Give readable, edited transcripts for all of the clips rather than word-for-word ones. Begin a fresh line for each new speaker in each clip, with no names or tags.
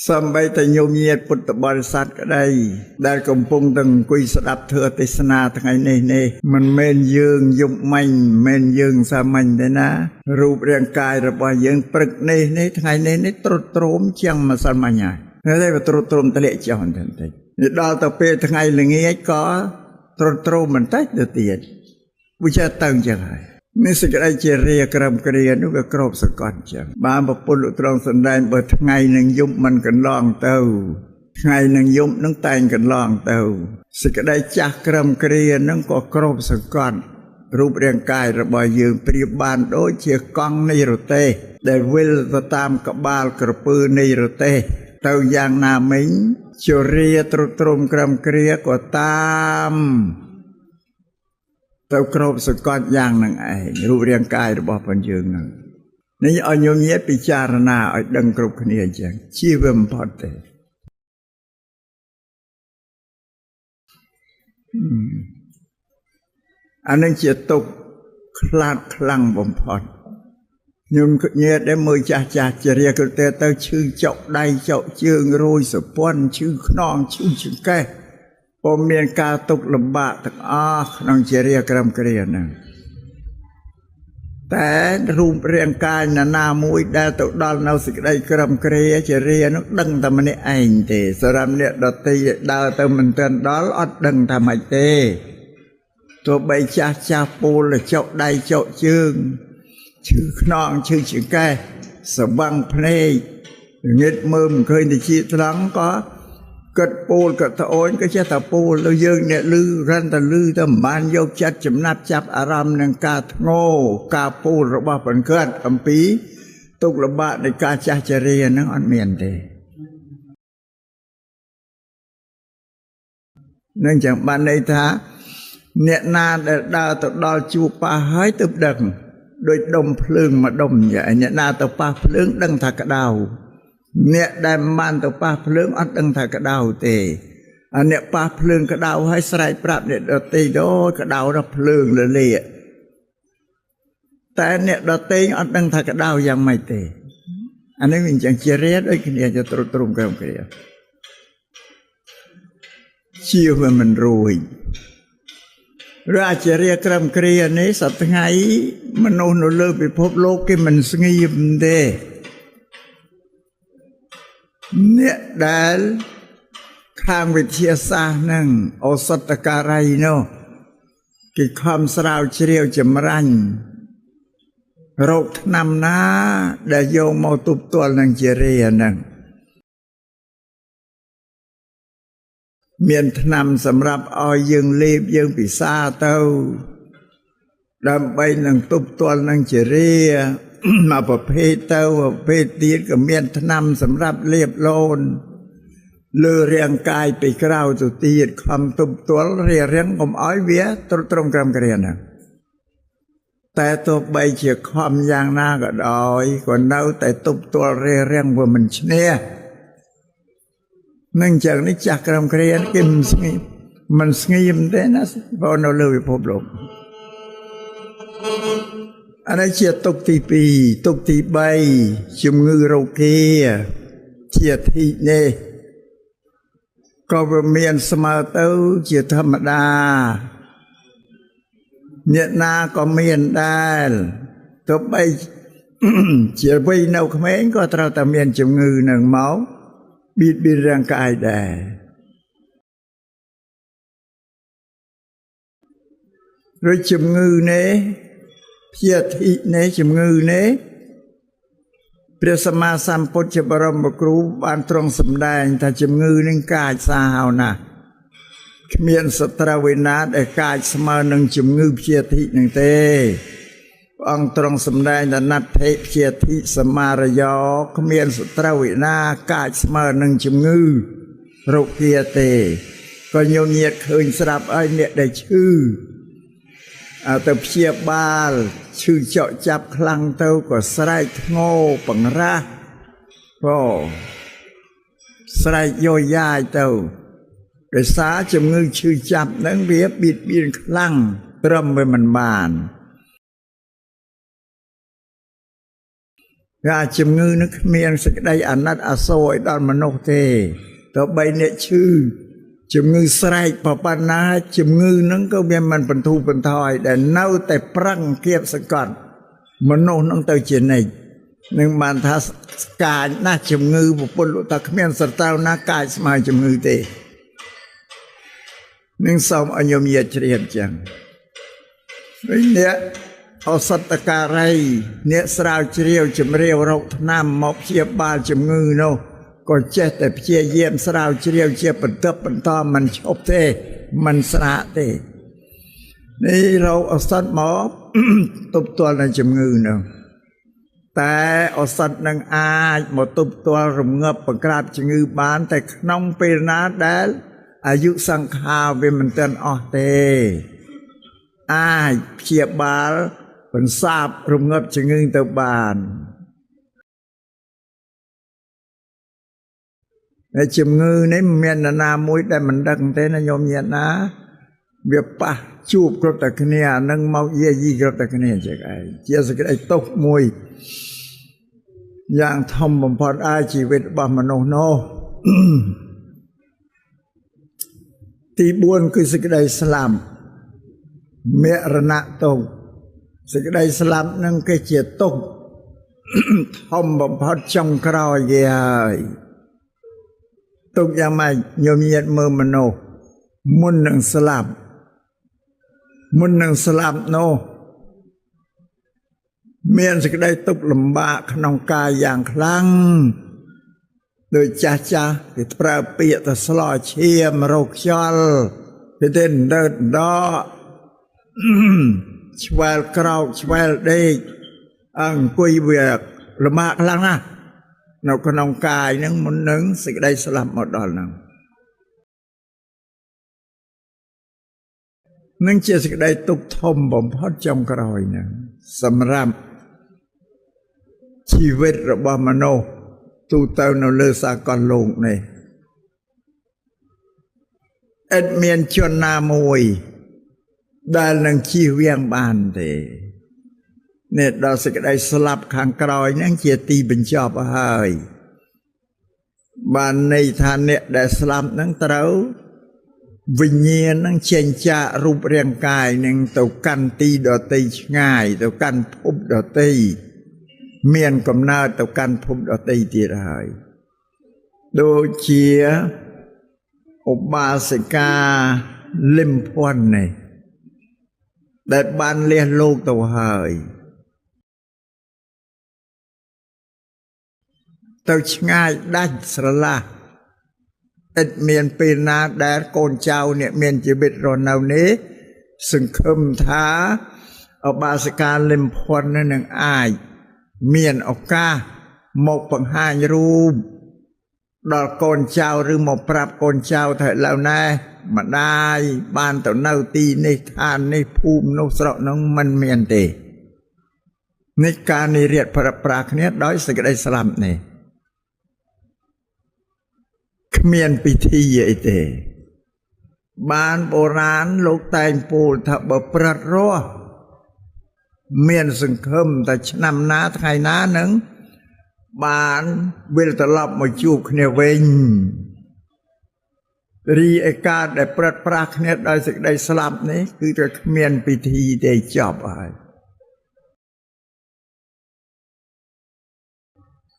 សំបីតែញោមញាតពុទ្ធបរិស័ទក្តីដែលកំពុងតែអង្គុយស្ដាប់ធម៌ទេសនាថ្ងៃនេះនេះមិនមែនយើងយប់មិញមិនមែនយើងសាមញ្ញទេណារូបរាងកាយរបស់យើងព្រឹកនេះនេះថ្ងៃនេះនេះទ្រុឌទ្រោមជាងម្សិលមិញហើយតែវាទ្រុឌទ្រោមធ្លាក់ចុះបន្តិចបន្តិចនេះដល់ទៅពេលថ្ងៃល្ងាចក៏ទ្រុឌទ្រោមបន្តិចទៅទៀតវាចេះទៅអញ្ចឹងហើយនេះសេចក្តីជារាក្រមគ្រានោះវាគ្របសកត់ចឹងបានប្រពន្ធលោកត្រង់សម្ដែងបើថ្ងៃនឹងយប់មិនកន្លងទៅថ្ងៃនឹងយប់នឹងតែងកន្លងទៅសេចក្តីចាស់ក្រមគ្រានឹងក៏គ្របសកត់រូបរាងកាយរបស់យើងប្រៀបបានដូចជាកង់នៃរទេះដែលវិលទៅតាមក្បាលក្រពើនៃរទេះទៅយ៉ាងណាមិញជរាទ្រុឌទ្រោមក្រមគ្រាក៏តាមទៅគ្របសកត់យ៉ាងនឹងឯងរូបរាងកាយរបស់ផងយើងនឹងនេះឲ្យញោមញាតិពិចារណាឲ្យដឹងគ្រប់គ្នាអញ្ចឹងជៀសវាមិនផុតទេអានឹងជាទុក្ខខ្លាចខ្លាំងបំផុតញោមញាតិដែលមើលចាស់ចាស់ជារាក្រទេទៅឈឺចុកដៃចុកជើងរួយសពន់ឈឺខ្នងឈឺចង្កេះពុំមានការទុក្ខលំបាកទាំងអស់ក្នុងជារាក្រមគ្រាហ្នឹងតែរូបរាងកាយណានាមួយដែលទៅដល់នៅសេចក្តីក្រមគ្រាជារានោះដឹងតែម្នាក់ឯងទេសម្រាប់អ្នកដទៃដើរទៅមិនទាន់ដល់អត់ដឹងថាម៉េចទេទោះបីចាស់ចាស់ពូលចុកដៃចុកជើងឈឺខ្នងឈឺចង្កេះស្វាំងភ្នែកងឹតមើលមិនឃើញទៅជាត្រង់ក៏គិតពូលគិតត្អូញក៏ចេះតែពូលលើយើងអ្នកលឺរឹងតែលឺតែមិនបានយកចិត្តចំណាប់ចាប់អារម្មណ៍នឹងការធ្ងោការពូលរបស់បង្កើតអំពីទុក្ខលំបាកនៃការចាស់ជរាហ្នឹងអត់មានទេនឹងចឹងបានន័យថាអ្នកណាដែលដើរទៅដល់ជួបប៉ះហើយទើបដឹងដូចដុំភ្លើងមួយដុំយ៉ាងអ្នកណាទៅប៉ះភ្លើងដឹងថាក្តៅអ្នកដែលមិនបានទៅប៉ះភ្លើងអត់ដឹងថាក្តៅទេអាអ្នកប៉ះភ្លើងក្តៅហើយស្រែកប្រាប់អ្នកដទៃទៅក្តៅដល់ភ្លើងលលាកតែអ្នកដទៃអត់ដឹងថាក្តៅយ៉ាងម៉េចទេអានេះវាអញ្ចឹងជារាដូចគ្នាจะទ្រុឌទ្រោមក្រមគ្នាជាវាមិនរួចឬអាចរាក្រមគ្រានេះសប្តាហ៍ថ្ងៃមនុស្សនៅលើពិភពលោកគេមិនស្ងៀមទេអ្នកដែលខាងវិទ្យាសាស្ត្រហ្នឹងឱសថការីនោះគេខំស្រាវជ្រាវចម្រាញ់រោគថ្នាំណាដែលយកមកទប់ទល់នឹងជារាហ្នឹងមានថ្នាំសម្រាប់ឲ្យយើងលេបយើងពិសាទៅដើម្បីនឹងទប់ទល់នឹងជារាមកប្រភេទទៅប្រភេទទៀតក៏មានថ្នាំសម្រាប់លេបលូនលើរាងកាយពីក្រៅទៅទៀតខំទប់ទល់រារាងកុំឲ្យវាទ្រុឌទ្រោមក្រំគ្រាហ្នឹងតែទោះបីជាខំយ៉ាងណាក៏ដោយក៏នៅតែទប់ទល់រារាងវាមិនឈ្នះនឹងចឹងនេះចាស់ក្រំគ្រាគេមិនស្ងៀមមិនស្ងៀមទេណាបើនៅលើពិភពលោកអានេះជាទុក្ខទី2ទុក្ខទី3ជំងឺរោគាជាធិនេះក៏វាមានស្មើទៅជាធម្មតាអ្នកណាក៏មានដែរទោះបីជាវ័យនៅក្មេងក៏ត្រូវតែមានជំងឺនឹងមកបៀតបៀនរាងកាយដែរឬជំងឺនេះជាធិនេះជំងឺនេះព្រះសម្មាសម្ពុទ្ធជាបរមគ្រូបានទ្រង់សម្ដែងថាជំងឺនឹងកាចសាហាវណាស់គ្មានសត្រូវឯណាដែលកាចស្មើនឹងជំងឺព្យាធិនឹងទេព្រះអង្គទ្រង់សម្ដែងថាណដ្ឋិព្យាធិសមារយោគ្មានសត្រូវឯណាកាចស្មើនឹងជំងឺរោគាទេក៏ញោមញាតឃើញស្រាប់ហើយអ្នកដែលឈឺទៅព្យាបាលឈឺចកចាប់ខ្លាំងទៅក៏ស្រែកធ្ងោបង្រាស់ក៏ស្រែកយោយ៉ាយទៅដោយសារជំងឺឈឺចាប់ហ្នឹងវាបៀតបៀនខ្លាំងត្រឹមវាមិនបាន វាជំងឺនឹងគ្មានសេចក្តីអាណិតអាសូរឲ្យដល់មនុស្សទេទោះបីអ្នកឈឺជំងឺស្រែកប៉ុណ្ណាជំងឺនឹងក៏វាមិនបន្ធូរបន្ថយដែលនៅតែប្រឹងគៀបសង្កត់មនុស្សនឹងទៅជានិច្ចនឹងបានថាកាចណាស់ជំងឺប្រពន្ធលោកតាគ្មានសត្រូវណាកាចស្មើជំងឺទេនឹងសូមឲ្យញោមញាតជ្រាបចឹងវិញអ្នកឱសថការីអ្នកស្រាវជ្រាវជំរាវរោគថ្នាំមកព្យាបាលជំងឺនោះក៏ចេះតែព្យាយាមស្រាវជ្រាវជាបន្តបន្តមិនឈប់ទេមិនស្រាកទេនេះរោគឱសថមកទប់ទល់នឹងជំងឺនោះតែឱសថនឹងអាចមកទប់ទល់រងាប់បង្ក្រាបជំងឺបានតែក្នុងពេលណាដែលអាយុសង្ខារវាមិនទាន់អស់ទេអាចព្យាបាលបន្សាបរងាប់ជំងឺទៅបានហើយជំងឺនេះមិនមាននរណាមួយដែលមិនដឹងទេណាញោមញាតិណាវាប៉ះជួបគ្រប់តែគ្នាអានឹងមកយាយីគ្រប់តែគ្នាចឹងឯងជាសេចក្តីទុក្ខមួយយ៉ាងធំបំផុតអាជីវិតរបស់មនុស្សនោះទី4គឺសេចក្តីស្លាប់មរណៈទុក្ខសេចក្តីស្លាប់នឹងគឺជាទុក្ខធំបំផុតចុងក្រោយគេហើយទុក្ខយ៉ាងម៉េចញោមញាតិមើលមនុស្សមុននឹងស្លាប់មុននឹងស្លាប់នោះមានសេចក្តីទុក្ខលំបាកក្នុងកាយយ៉ាងខ្លាំងដោយចាស់ចាស់គេប្រើពាក្យទៅស្លោឈាមរោគខ្យល់គេទេដឺតដកឆ្វែលក្រោកឆ្វែលដេកអង្គុយវាលំបាកខ្លាំងណាស់នៅក្នុងកាយហ្នឹងមុននឹងសេចក្តីស្លាប់មកដល់ហ្នឹងនឹងជាសេចក្តីទុក្ខធំបំផុតចុងក្រោយហ្នឹងសម្រាប់ជីវិតរបស់មនុស្សទូទៅនៅលើសាកលលោកនេះឥតមានជនណាមួយដែលនឹងជៀសវាងបានទេនេះដល់សេចក្តីស្លាប់ខាងក្រោយហ្នឹងជាទីបញ្ចប់ហើយបានន័យថាអ្នកដែលស្លាប់ហ្នឹងត្រូវវិញ្ញាណហ្នឹងចេញចាករូបរាងកាយនឹងទៅកាន់ទីដទៃឆ្ងាយទៅកាន់ភពដទៃមានកំណើតទៅកាន់ភពដទៃទៀតហើយដូចជាឧបាសិកាលឹមភ័ណ្ឌនេះដែលបានលះលោកទៅហើយទៅឆ្ងាយដាច់ស្រឡះឥតមានពេលណាដែលកូនចៅអ្នកមានជីវិតរស់នៅនេះសង្ឃឹមថាឧបាសិកាលឹមភ័ណ្ឌនឹងអាចមានឱកាសមកបង្ហាញរូបដល់កូនចៅឬមកប្រាប់កូនចៅថាឥឡូវណែម្ដាយបានទៅនៅទីនេះឋាននេះភូមិនោះស្រុកនោះមិនមានទេនេះការនិរិយប្រាស់គ្នាដោយសេចក្តីស្លាប់នេះគ្មានពិធីអីទេបានបុរាណលោកតែងពោលថាបើប្រិតរស់មានសង្ឃឹមតែឆ្នាំណាថ្ងៃណានឹងបានវិលត្រឡប់មកជួបគ្នាវិញរីឯការដែលប្រិតប្រាស់គ្នាដោយសេចក្តីស្លាប់នេះគឺតែគ្មានពិធីទេចប់ហើយ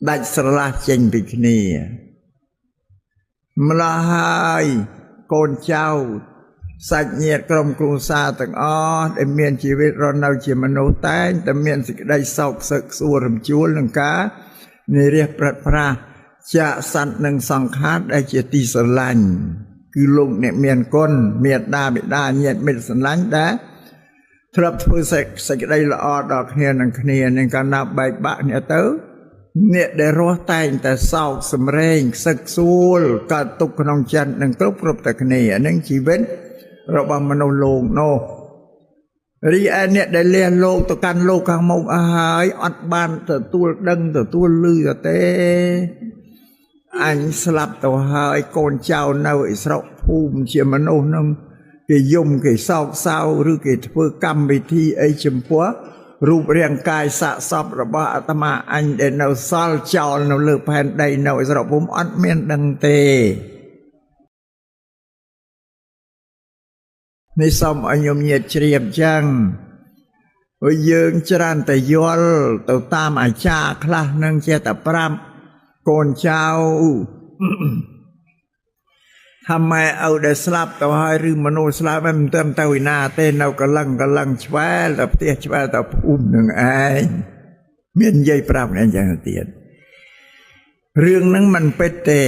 ដាច់ស្រឡះចេញពីគ្នាម្ល៉េះហើយកូនចៅសាច់ញាតិក្រុមគ្រួសារទាំងអស់ដែលមានជីវិតរស់នៅជាមនុស្សតែងតែមានសេចក្តីសោកសឹកសួររំជួលនឹងការនិរិះប្រិតប្រាស់ចាកសត្វនិងសង្ខារដែលជាទីស្រឡាញ់គឺលោកអ្នកមានគុណមេត្តាបិតាញាតិមិត្តស្រឡាញ់ដែលធ្លាប់ធ្វើសេចក្តីល្អដល់គ្នានឹងគ្នានឹងកាលណាបែកបាក់គ្នាទៅអ្នកដែលរស់តែងតែសោកសម្រែងខ្សឹកសួលកើតទុក្ខក្នុងចិត្តនឹងគ្រប់តែគ្នានឹងជីវិតរបស់មនុស្សលោកនោះរីឯអ្នកដែលលះលោកទៅកាន់លោកខាងមុខហើយអត់បានទទួលដឹងទទួលឮទេអញស្លាប់ទៅហើយកូនចៅនៅឯស្រុកភូមិជាមនុស្សនឹងគេយំគេសោកសៅឬគេធ្វើកម្មវិធីអីចំពោះ រូបរាងកាយសាកសពរបស់អាត្មាអញដែលនៅសល់ចោលនៅលើផែនដីនៅឯស្រុកភូមិអត់មានដឹងទេនេះសូមឲ្យញោមញាតិជ្រាបចឹងព្រោះយើងច្រើនតែយល់ទៅតាមអាចារ្យខ្លះនឹងចេះតែប្រាប់កូនចៅថាម៉ែឪដែលស្លាប់ទៅហើយឬមនុស្សស្លាប់មិនទាន់ទៅឯណាទេនៅកលឹងកលឹងឆ្វែលតែផ្ទះឆ្វែលតែភូមិនឹងឯងមាននិយាយប្រាប់អញ្ចឹងទៀតរឿងហ្នឹងមិនពិតទេ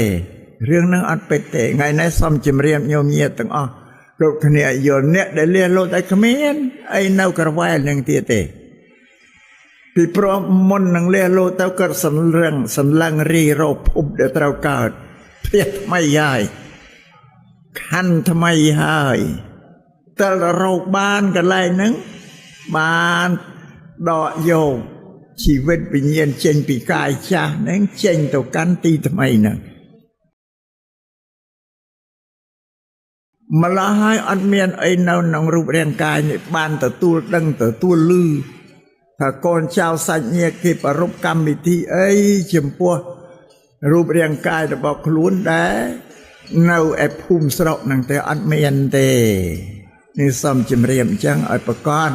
រឿងហ្នឹងអត់ពិតទេថ្ងៃនេះសូមជម្រាបញោមញាតិទាំងអស់គ្រប់គ្នាយល់អ្នកដែលលះលោតឲ្យគ្មានអីនៅក្រវ៉ែលនឹងទៀតទេពីព្រោះមុននឹងលះលោតទៅគាត់សន្លឹងសន្លឹងរីរកភពដែលត្រូវកើតផ្ទះថ្មីហើយខណ្ឌថ្មីហើយតើរកបានកន្លែងហ្នឹងបានដកយកជីវិតវិញ្ញាណចេញពីកាយចាស់ហ្នឹងចេញទៅកាន់ទីថ្មីហ្នឹងម្ល៉េះហើយអត់មានអីនៅក្នុងរូបរាងកាយនេះបានទទួលដឹងទទួលឮថាកូនចៅសាច់ញាតិគេប្រារព្ធកម្មវិធីអីចំពោះរូបរាងកាយរបស់ខ្លួនដែរនៅឯភូមិស្រុកហ្នឹងទេអត់មានទេនេះសូមជម្រាបអញ្ចឹងឲ្យប្រកាស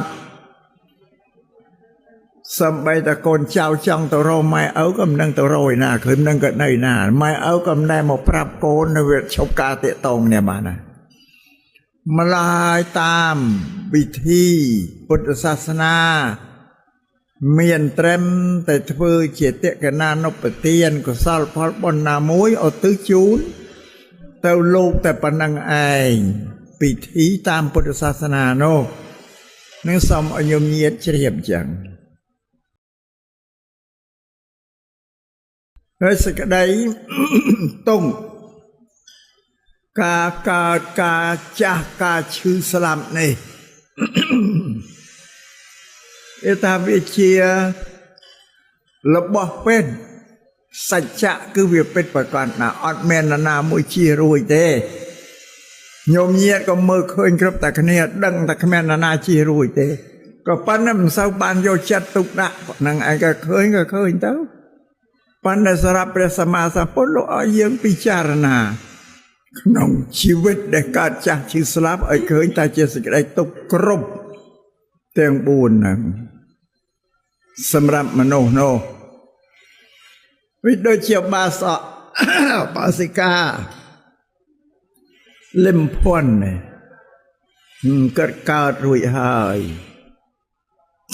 សំបីតែកូនចៅចង់ទៅរកម៉ែឪក៏មិនដឹងទៅរកឯណាគឺមិនដឹងក៏នៅណាម៉ែឪក៏មិនដែលមកប្រាប់កូននៅវាឈប់ការតាកតងនេះបានណាម្ល៉េះតាមវិធីពុទ្ធសាសនាមានត្រឹមតែធ្វើជាតេកណានុបទានកុសលផលបុណ្យណាមួយឧទ្ទិសជូនទៅលោកតែប៉ុណ្្នឹងឯងពិធីតាមពុទ្ធសាសនានោះនឹងសូមឲ្យញោមញាតិជ្រាបចឹងហើយសេចក្តីតុងការកើតការចាស់ការឈឺស្លាប់នេះ វាថាវាជារបស់ពិតសច្ចៈគឺវាពិតប្រកបណាអត់មាននរណាមួយជារួចទេញោមញាតិក៏មើលឃើញគ្រប់តែគ្នាដឹងតែគ្មាននរណាជារួចទេក៏ប៉ុន្តែមិនសូវបានយកចិត្តទុកដាក់នឹងឯងក៏ឃើញក៏ឃើញទៅប៉ុន្តែសម្រាប់ព្រះសម្មាសម្ពុទ្ធលោកឲ្យយើងពិចារណាក្នុងជីវិតដែលកើតចាស់ឈឺស្លាប់ឲ្យឃើញតែជាសេចក្តីទុក្ខគ្រប់ទាំង4ហ្នឹងសម្រាប់មនុស្សនោះវាដូចជាបាសកបាសិកាលឹមភ័ណ្ឌនេះកើតកើតរួចហើយ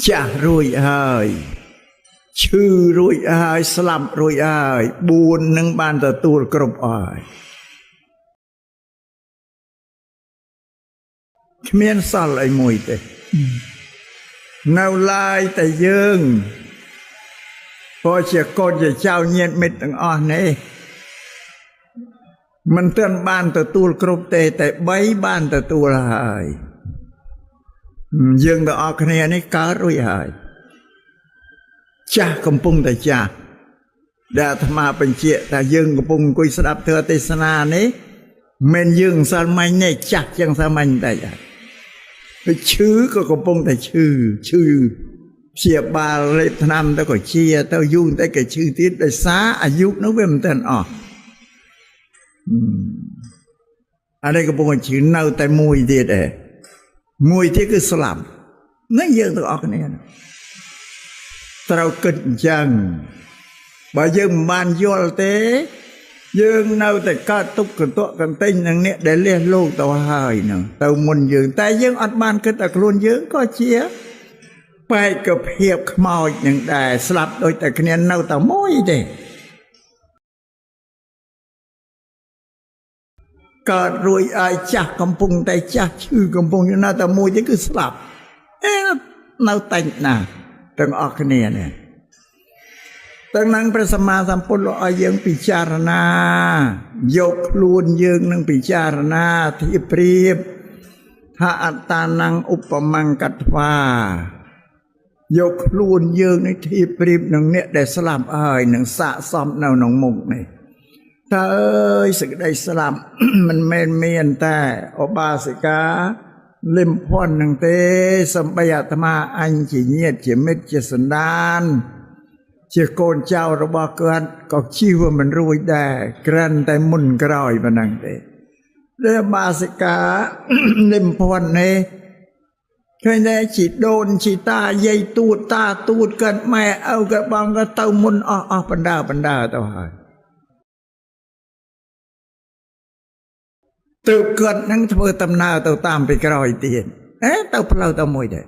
ចាស់រួចហើយឈឺរួចហើយស្លាប់រួចហើយ4នឹងបានទទួលគ្រប់អស់ហើយគ្មានសល់អីមួយទេនៅឡើយតែយើងព្រោះជាកូនជាចៅញាតិមិត្តទាំងអស់នេះមិនទាន់បានទទួលគ្រប់ទេតែ3បានទទួលហើយយើងទាំងអស់គ្នានេះកើតរួចហើយចាស់កំពុងតែចាស់ដែលអាត្មាបញ្ជាក់ថាយើងកំពុងអង្គុយស្ដាប់ធម៌ទេសនានេះមិនយើងសាមញ្ញនេះចាស់ជាងសាមញ្ញតែហើយឈឺក៏កំពុងតែឈឺឈឺព្យាបាលលេបថ្នាំទៅក៏ជាទៅយូរតែក៏ឈឺទៀតដោយសារអាយុនោះវាមិនទាន់អស់អានេះកំពុងតែឈឺនៅតែមួយទៀតឯងមួយទៀតគឺស្លាប់នេះយើងទាំងអស់គ្នាត្រូវគិតអញ្ចឹងបើយើងមិនបានយល់ទេយើងនៅតែកើតទុក្ខកន្ទក់កន្ទិញនឹងអ្នកដែលលះលោកទៅហើយនោះទៅមុនយើងតែយើងអត់បានគិតតែខ្លួនយើងក៏ជាបេក្ខភាពខ្មោចនឹងដែរស្លាប់ដូចតែគ្នានៅតែមួយទេកើតរួចឲ្យចាស់កំពុងតែចាស់ឈឺកំពុងនៅតែមួយទេគឺស្លាប់អេនៅតែណាទាំងអស់គ្នានេះទាំងนั้นព្រះសម្មាសម្ពុទ្ធលោកឲ្យយើងពិចារណាយកខ្លួនយើងនឹងពិចារណាធៀបប្រៀបថាអត្តានំឧបមង្គត្វាយកខ្លួនយើងនេះធៀបប្រៀបនឹងអ្នកដែលស្លាប់ហើយនឹងសាកសមនៅក្នុងមុខនេះតើអើយសេចក្តីស្លាប់មិនមែនមានតែឧបាសិកា លឹមភ័ណ្ឌនឹងទេសំបីអាត្មាអញជាញាតិជាមិត្តជាសន្តានជាកូនចៅរបស់គាត់ក៏ជិះវាមិនរួចដែរក្រាន់តែមុនក្រោយប៉ុណ្ណឹងទេដែលបាសិកាលឹមភ័ណ្ឌនេះឃើញតែជីដូនជីតាយាយទួតតាទួតគាត់ម៉ែឪគាត់បងក៏ទៅមុនអស់អស់បណ្ដើបណ្ដើទៅហើយទើបគាត់នឹងធ្វើដំណើរទៅតាមពីក្រោយទៀតអេទៅផ្លូវទៅមួយដែរ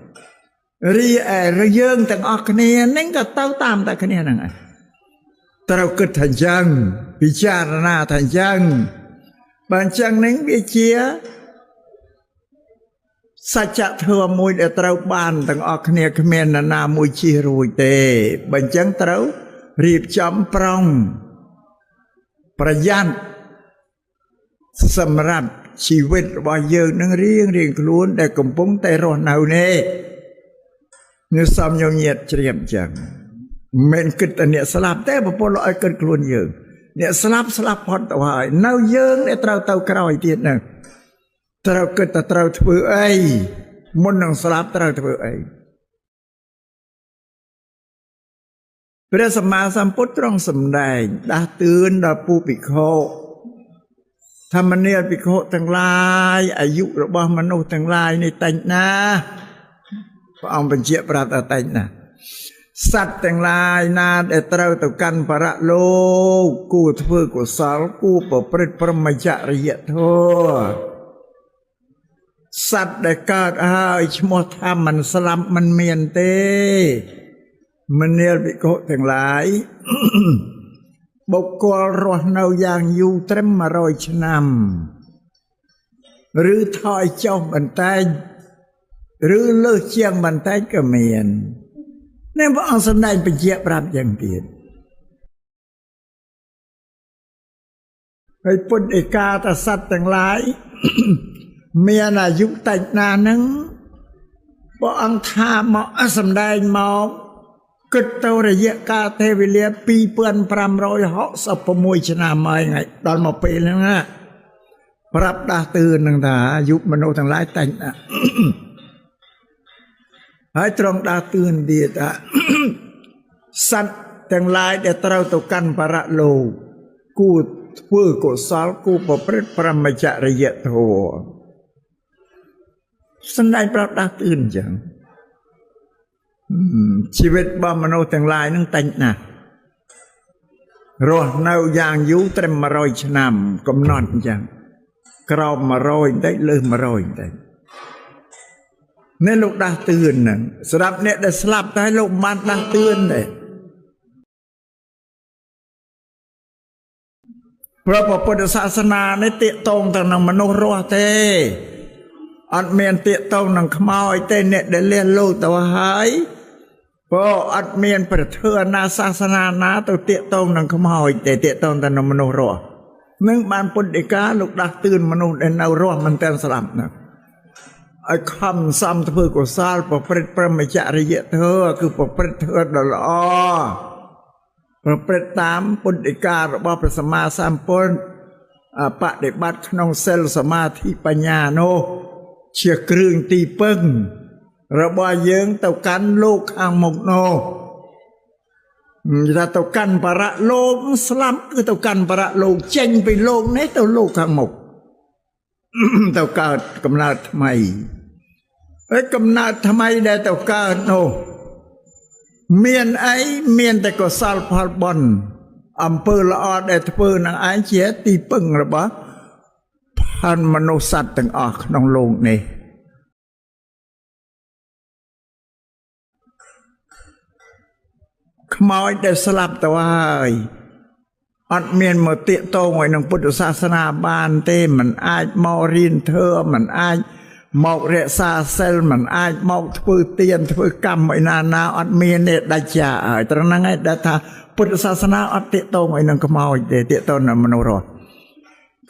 រីឯយើងទាំងអស់គ្នានឹងក៏ទៅតាមតែគ្នាហ្នឹងឯងត្រូវគិតថាយ៉ាងពិចារណាថាយ៉ាងបើអញ្ចឹងនឹងវាជាសច្ចធម៌មួយដែលត្រូវបានទាំងអស់គ្នាគ្មាននរណាមួយជិះរួចទេបើអញ្ចឹងត្រូវរៀបចំប្រុងប្រយ័ត្នសម្រាប់ជីវិតរបស់យើងនឹងរៀងរៀងខ្លួនដែលកំពុងតែរស់នៅនេះនេះសំញញាតជ្រាបអញ្ចឹងមិនគិតតែអ្នកស្លាប់ទេប្រពន្ធឲ្យគិតខ្លួនយើងអ្នកស្លាប់ស្លាប់ផុតទៅហើយនៅយើងដែលត្រូវទៅក្រោយទៀតហ្នឹងត្រូវគិតតែត្រូវធ្វើអីមុននឹងស្លាប់ត្រូវធ្វើអីព្រះសម្មាសម្ពុទ្ធទ្រង់សម្ដែងដាស់តឿនដល់ពូភិក្ខុធម្មនាលភិក្ខុទាំងឡាយអាយុរបស់មនុស្សទាំងឡាយនេះតិចណាស់ព្រះអង្គបញ្ជាក់ប្រាប់ថាតិចណាស់សត្វទាំងឡាយណាដែលត្រូវទៅកាន់បរលោកគួរធ្វើកុសលគួរប្រព្រឹត្តព្រហ្មចរិយធម៌សត្វដែលកើតហើយឈ្មោះថាមិនស្លាប់មិនមានទេមនាលភិក្ខុទាំងឡាយបុគ្គលរស់នៅយ៉ាងយូរត្រឹម100ឆ្នាំឬថយចុះបន្តិចឬលើសជាងបន្តិចក៏មាននេះព្រះអង្គសម្ដែងបញ្ជាក់ប្រាប់យ៉ាងទៀតហើយពុទ្ធឯកាតសត្វទាំងឡាយមានអាយុតិចណាស់ហ្នឹងព្រះអង្គថាមកសម្ដែងមកគិតទៅរយៈកាលទេវេលា2566ឆ្នាំហើយថ្ងៃដល់មកពេលហ្នឹងណាប្រាប់ដាស់តឿននឹងថាអាយុមនុស្សទាំងឡាយតិចណាស់ហើយត្រង់ដាស់តឿនទៀតថាសត្វទាំងឡាយដែលត្រូវទៅកាន់បរលោកគួរធ្វើកុសលគួរប្រព្រឹត្តព្រហ្មចរិយធម៌សម្ដែងប្រាប់ដាស់តឿនអញ្ចឹងជីវិតរបស់មនុស្សទាំងឡាយនឹងតិចណាស់រស់នៅយ៉ាងយូរត្រឹម100ឆ្នាំកំណត់អញ្ចឹងក្រោម100បន្តិចលើស100បន្តិចនេះលោកដាស់តឿនហ្នឹងសម្រាប់អ្នកដែលស្លាប់តែលោកមិនបានដាស់តឿនទេព្រោះពុទ្ធសាសនានេះទាក់ទងទៅនឹងមនុស្សរស់ទេអត់មានទាក់ទងនឹងខ្មោចទេអ្នកដែលលះលោកទៅហើយព្រោះអត់មានប្រធើណាសាសនាណាទៅទាក់ទងនឹងខ្មោចទេទាក់ទងទៅនឹងមនុស្សរស់នឹងបានពុទ្ធដីកាលោកដាស់តឿនមនុស្សដែលនៅរស់មិនទាន់ស្លាប់ហ្នឹងឲ្យខំសំធ្វើកុសលប្រព្រឹត្តព្រហ្មចរិយធម៌គឺប្រព្រឹត្តធម៌ដ៏ល្អប្រព្រឹត្តតាមពុទ្ធដីការបស់ព្រះសម្មាសម្ពុទ្ធបដិបត្តិក្នុងសិលសមាធិបញ្ញានោះជាគ្រឿងទីពឹងរបស់យើងទៅកាន់លោកខាងមុខនោះថាទៅកាន់បរលោកស្លាប់គឺទៅកាន់បរលោកចេញពីលោកនេះទៅលោកខាងមុខទៅកើតកំណើតថ្មីហើយកំណើតថ្មីដែលទៅកើតនោះមានអីមានតែកុសលផលបុណ្យអំពើល្អដែលធ្វើនឹងឯងជាទីពឹងរបស់ផានមនុស្សសត្វទាំងអស់ក្នុងលោកនេះខ្មោចដែលស្លាប់ទៅហើយអត់មានមកទាក់ទងឲ្យនឹងពុទ្ធសាសនាបានទេមិនអាចមករៀនធម៌មិនអាចមករក្សាសិលមិនអាចមកធ្វើទានធ្វើកម្មឯណាណាអត់មានទេដាច់ចាហើយត្រង់ហ្នឹងឯងដែលថាពុទ្ធសាសនាអត់ទាក់ទងឲ្យនឹងខ្មោចទេទាក់ទងនឹងមនុស្សរស់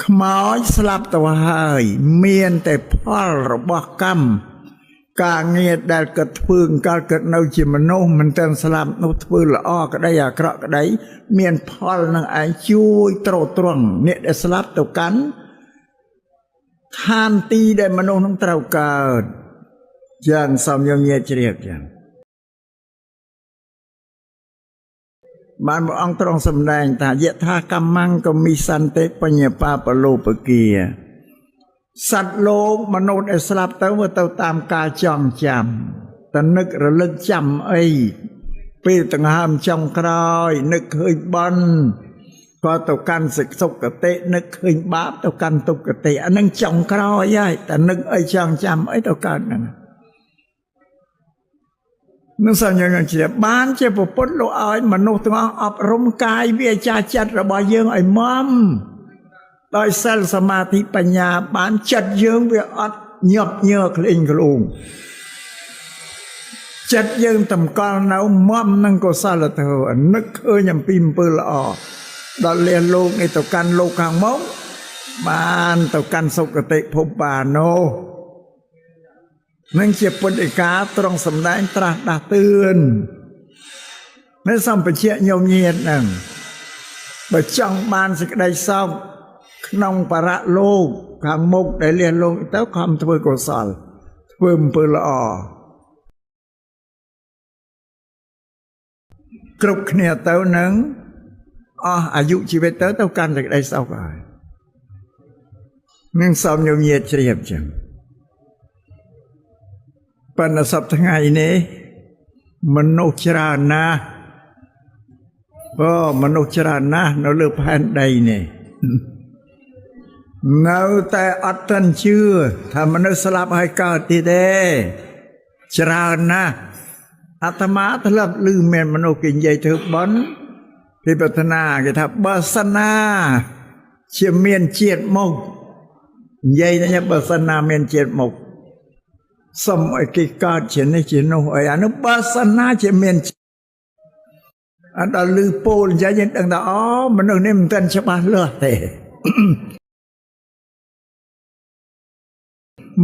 ខ្មោចស្លាប់ទៅហើយមានតែផលរបស់កម្មការងារដែលគាត់ធ្វើកាលគាត់នៅជាមនុស្សមិនទាន់ស្លាប់នោះធ្វើល្អក្តីអាក្រក់ក្តីមានផលនឹងឯងជួយទ្រទ្រង់អ្នកដែលស្លាប់ទៅកាន់ ឋានទីដែលមនុស្សនឹងត្រូវកើតយ៉ាងសំយំញាជ្រាបចឹងបានព្រះអង្គទ្រង់សម្ដែងថាយថាកម្មង្កមិសន្តិបញ្ញបាបលោបគាសត្វលោកមនុស្សដែលស្លាប់ទៅវាទៅតាមការចងចាំតនឹករលឹកចាំអីពេលដង្ហើមចុងក្រោយនឹកឃើញបន់ក៏ទៅកាន់សេចសុគតិនឹកឃើញបាបទៅកាន់ទុគតិអានឹងចុងក្រោយហើយតនឹកអីចងចាំអីទៅកើតហ្នឹងនឹងសញ្ញានឹងជាបានជាពុទ្ធលោកឲ្យមនុស្សទាំងអស់អប់រំកាយវាចាចិត្តរបស់យើងឲ្យមមដោយសិលសមាធិបញ្ញាបានចិត្តយើងវាអត់ញាប់ញើក្លែងក្លូងចិត្តយើងតម្កល់នៅមមនឹងកុសលធម៌នឹកឃើញអំពីអំពើល្អដល់លះលោកនេះទៅកាន់លោកខាងមុខបានទៅកាន់សុគតិភពបាននោះនឹងជាពុទ្ធិកាត្រង់សម្ដែងត្រាស់ដាស់តឿននៅសម្បជៈញោមញាតហ្នឹងបើចង់បានសេចក្តីសុខក្នុងបរៈលោកខាងមុខដែលលះលោកទៅខំធ្វើកុសលធ្វើអំពើល្អគ្រប់គ្នាទៅនឹងអស់អាយុជីវិតទៅទៅកាន់សេចក្តីសុខហើយនឹងសំញោមញាតជ្រាបចឹងប៉ុន្តែសប្តាហ៍ថ្ងៃនេះមនុស្សច្រើនណាស់អូមនុស្សច្រើនណាស់នៅលើផែនដីនេះនៅតែអត់ទាន់ជឿថាមនុស្សស្លាប់ហើយកើតទៀតទេច្រើនណាស់អាត្មាធ្លាប់ឮមានមនុស្សគេនិយាយធ្វើបន់គេប្រាថ្នាគេថាបើសិនណាជាមានជាតិមកនិយាយថាបើសិនណាមានជាតិមកសុំឲ្យគេកើតជានេះជានោះអីអានោះបើសិនណាជាមានអត់ដល់ឮពោលនិយាយយើងដឹងថាអូមនុស្សនេះមិនទាន់ច្បាស់លាស់ទេ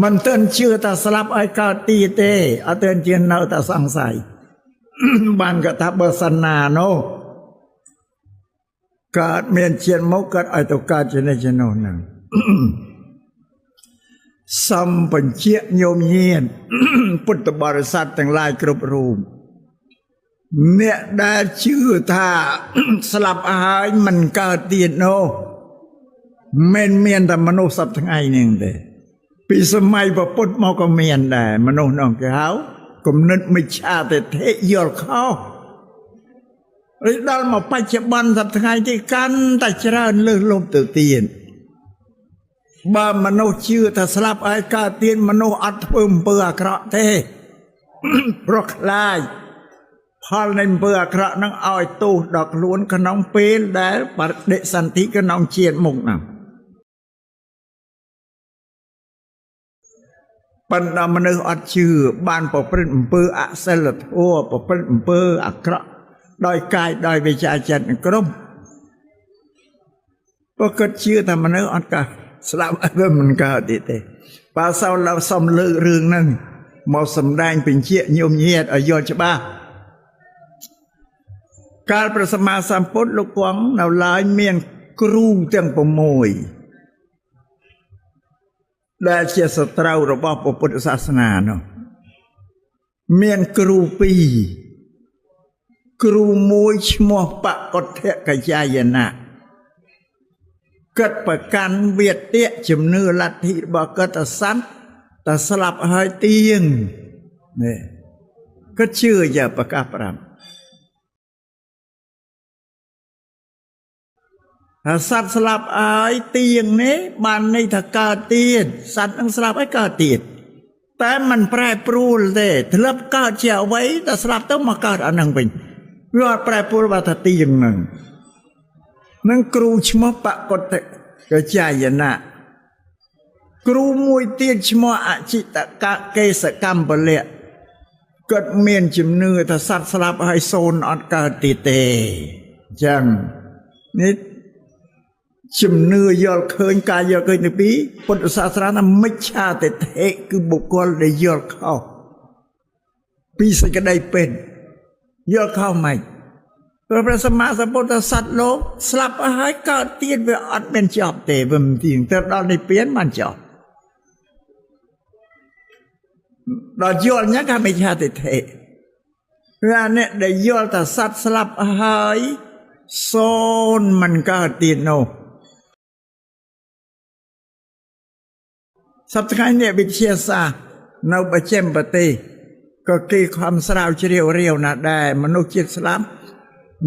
មិនទាន់ជឿថាស្លាប់ឲ្យកើតទៀតទេអត់ទាន់ជឿនៅតែសង្ស័យបានគាត់ថាបើសិនណានោះកើតមានជាតិមកកើតឲ្យទៅកើតជានេះជានោះហ្នឹងសំបញ្ជាក់ញោមញាតពុទ្ធបរិស័ទទាំងឡាយគ្រប់រូបអ្នកដែលជឿថាស្លាប់ហើយមិនកើតទៀតនោះមិនមានតែមនុស្សសប្តាហ៍ថ្ងៃនេះទេពីសម័យពុទ្ធមកក៏មានដែរមនុស្សនោះគេហៅគំនិតមិច្ឆាទិដ្ឋិយល់ខុសឬដល់មកបច្ចុប្បន្នសប្តាហ៍ថ្ងៃនេះកាន់តែច្រើនលើសលប់ទៅទៀតបើមនុស្សជឿថាស្លាប់ហើយកើតទៀតមនុស្សអត់ធ្វើអំពើអាក្រក់ទេព្រោះខ្លាចផលនៃអំពើអាក្រក់នឹងឲ្យទោសដល់ខ្លួនក្នុងពេលដែលបដិសន្ធិក្នុងជាតិមុខហ្នឹងប៉ុន្តែមនុស្សអត់ជឿបានប្រព្រឹត្តអំពើអសិលធម៌ប្រព្រឹត្តអំពើអាក្រក់ដោយកាយដោយវាចាចិត្តគ្រប់ព្រោះគាត់ជឿថាមនុស្សអត់កើតស្លាប់អត់វាមិនកើតទៀតទេបើសោឡសុំលើករឿងហ្នឹងមកសម្ដែងបញ្ជាក់ញោមញាតឲ្យយល់ច្បាស់កាលព្រះសម្មាសម្ពុទ្ធលោកគង់នៅឡើយមានគ្រូទាំង6ដែលជាសត្រូវរបស់ពុទ្ធសាសនានោះមានគ្រូពីរគ្រូមួយឈ្មោះបកុទ្ធកយាយណៈគាត់ប្រកាន់វិទ្យជំនឿលទ្ធិរបស់គាត់ថាសត្វតែស្លាប់ហើយទៀងនេះគាត់ជឿយ៉ាប្រកាសប្រាប់ថាសត្វស្លាប់ហើយទៀងនេះបានន័យថាកើតទៀតសត្វនឹងស្លាប់ហើយកើតទៀតតែมันប្រែប្រួលទេធ្លាប់កើតជាអ្វីតែស្លាប់ទៅមកកើតអានឹងវិញវាអត់ប្រែប្រួលបើថាទៀងហ្នឹងនឹងគ្រូឈ្មោះបកុទ្ធកចាយណៈគ្រូមួយទៀតឈ្មោះអចិតកកេសកម្មពលៈគាត់មានជំនឿថាសត្វស្លាប់ហើយសូន្យអត់កើតទៀតទេអញ្ចឹងនេះជំនឿយល់ឃើញការយល់ឃើញទីពីរពុទ្ធសាសនាថាមិច្ឆាទិដ្ឋិគឺបុគ្គលដែលយល់ខុសពីសេចក្តីពិតយល់ខុសម៉េចព្រោះព្រះសម្មាសម្ពុទ្ធសត្វលោកស្លាប់ហើយកើតទៀតវាអត់មានចប់ទេវាមិនទៀងទៅដល់និព្វានបានចប់ ដល់យល់អញ្ចឹងថាមិច្ឆាទិដ្ឋិគឺអាអ្នកដែលយល់ថាសត្វស្លាប់ហើយសូន្យមិនកើតទៀតនោះសប្តាហ៍នេះវិទ្យាសាស្ត្រនៅបច្ចិមប្រទេសក៏គេខំស្រាវជ្រាវរាវណាស់ដែរមនុស្សជាតិស្លាប់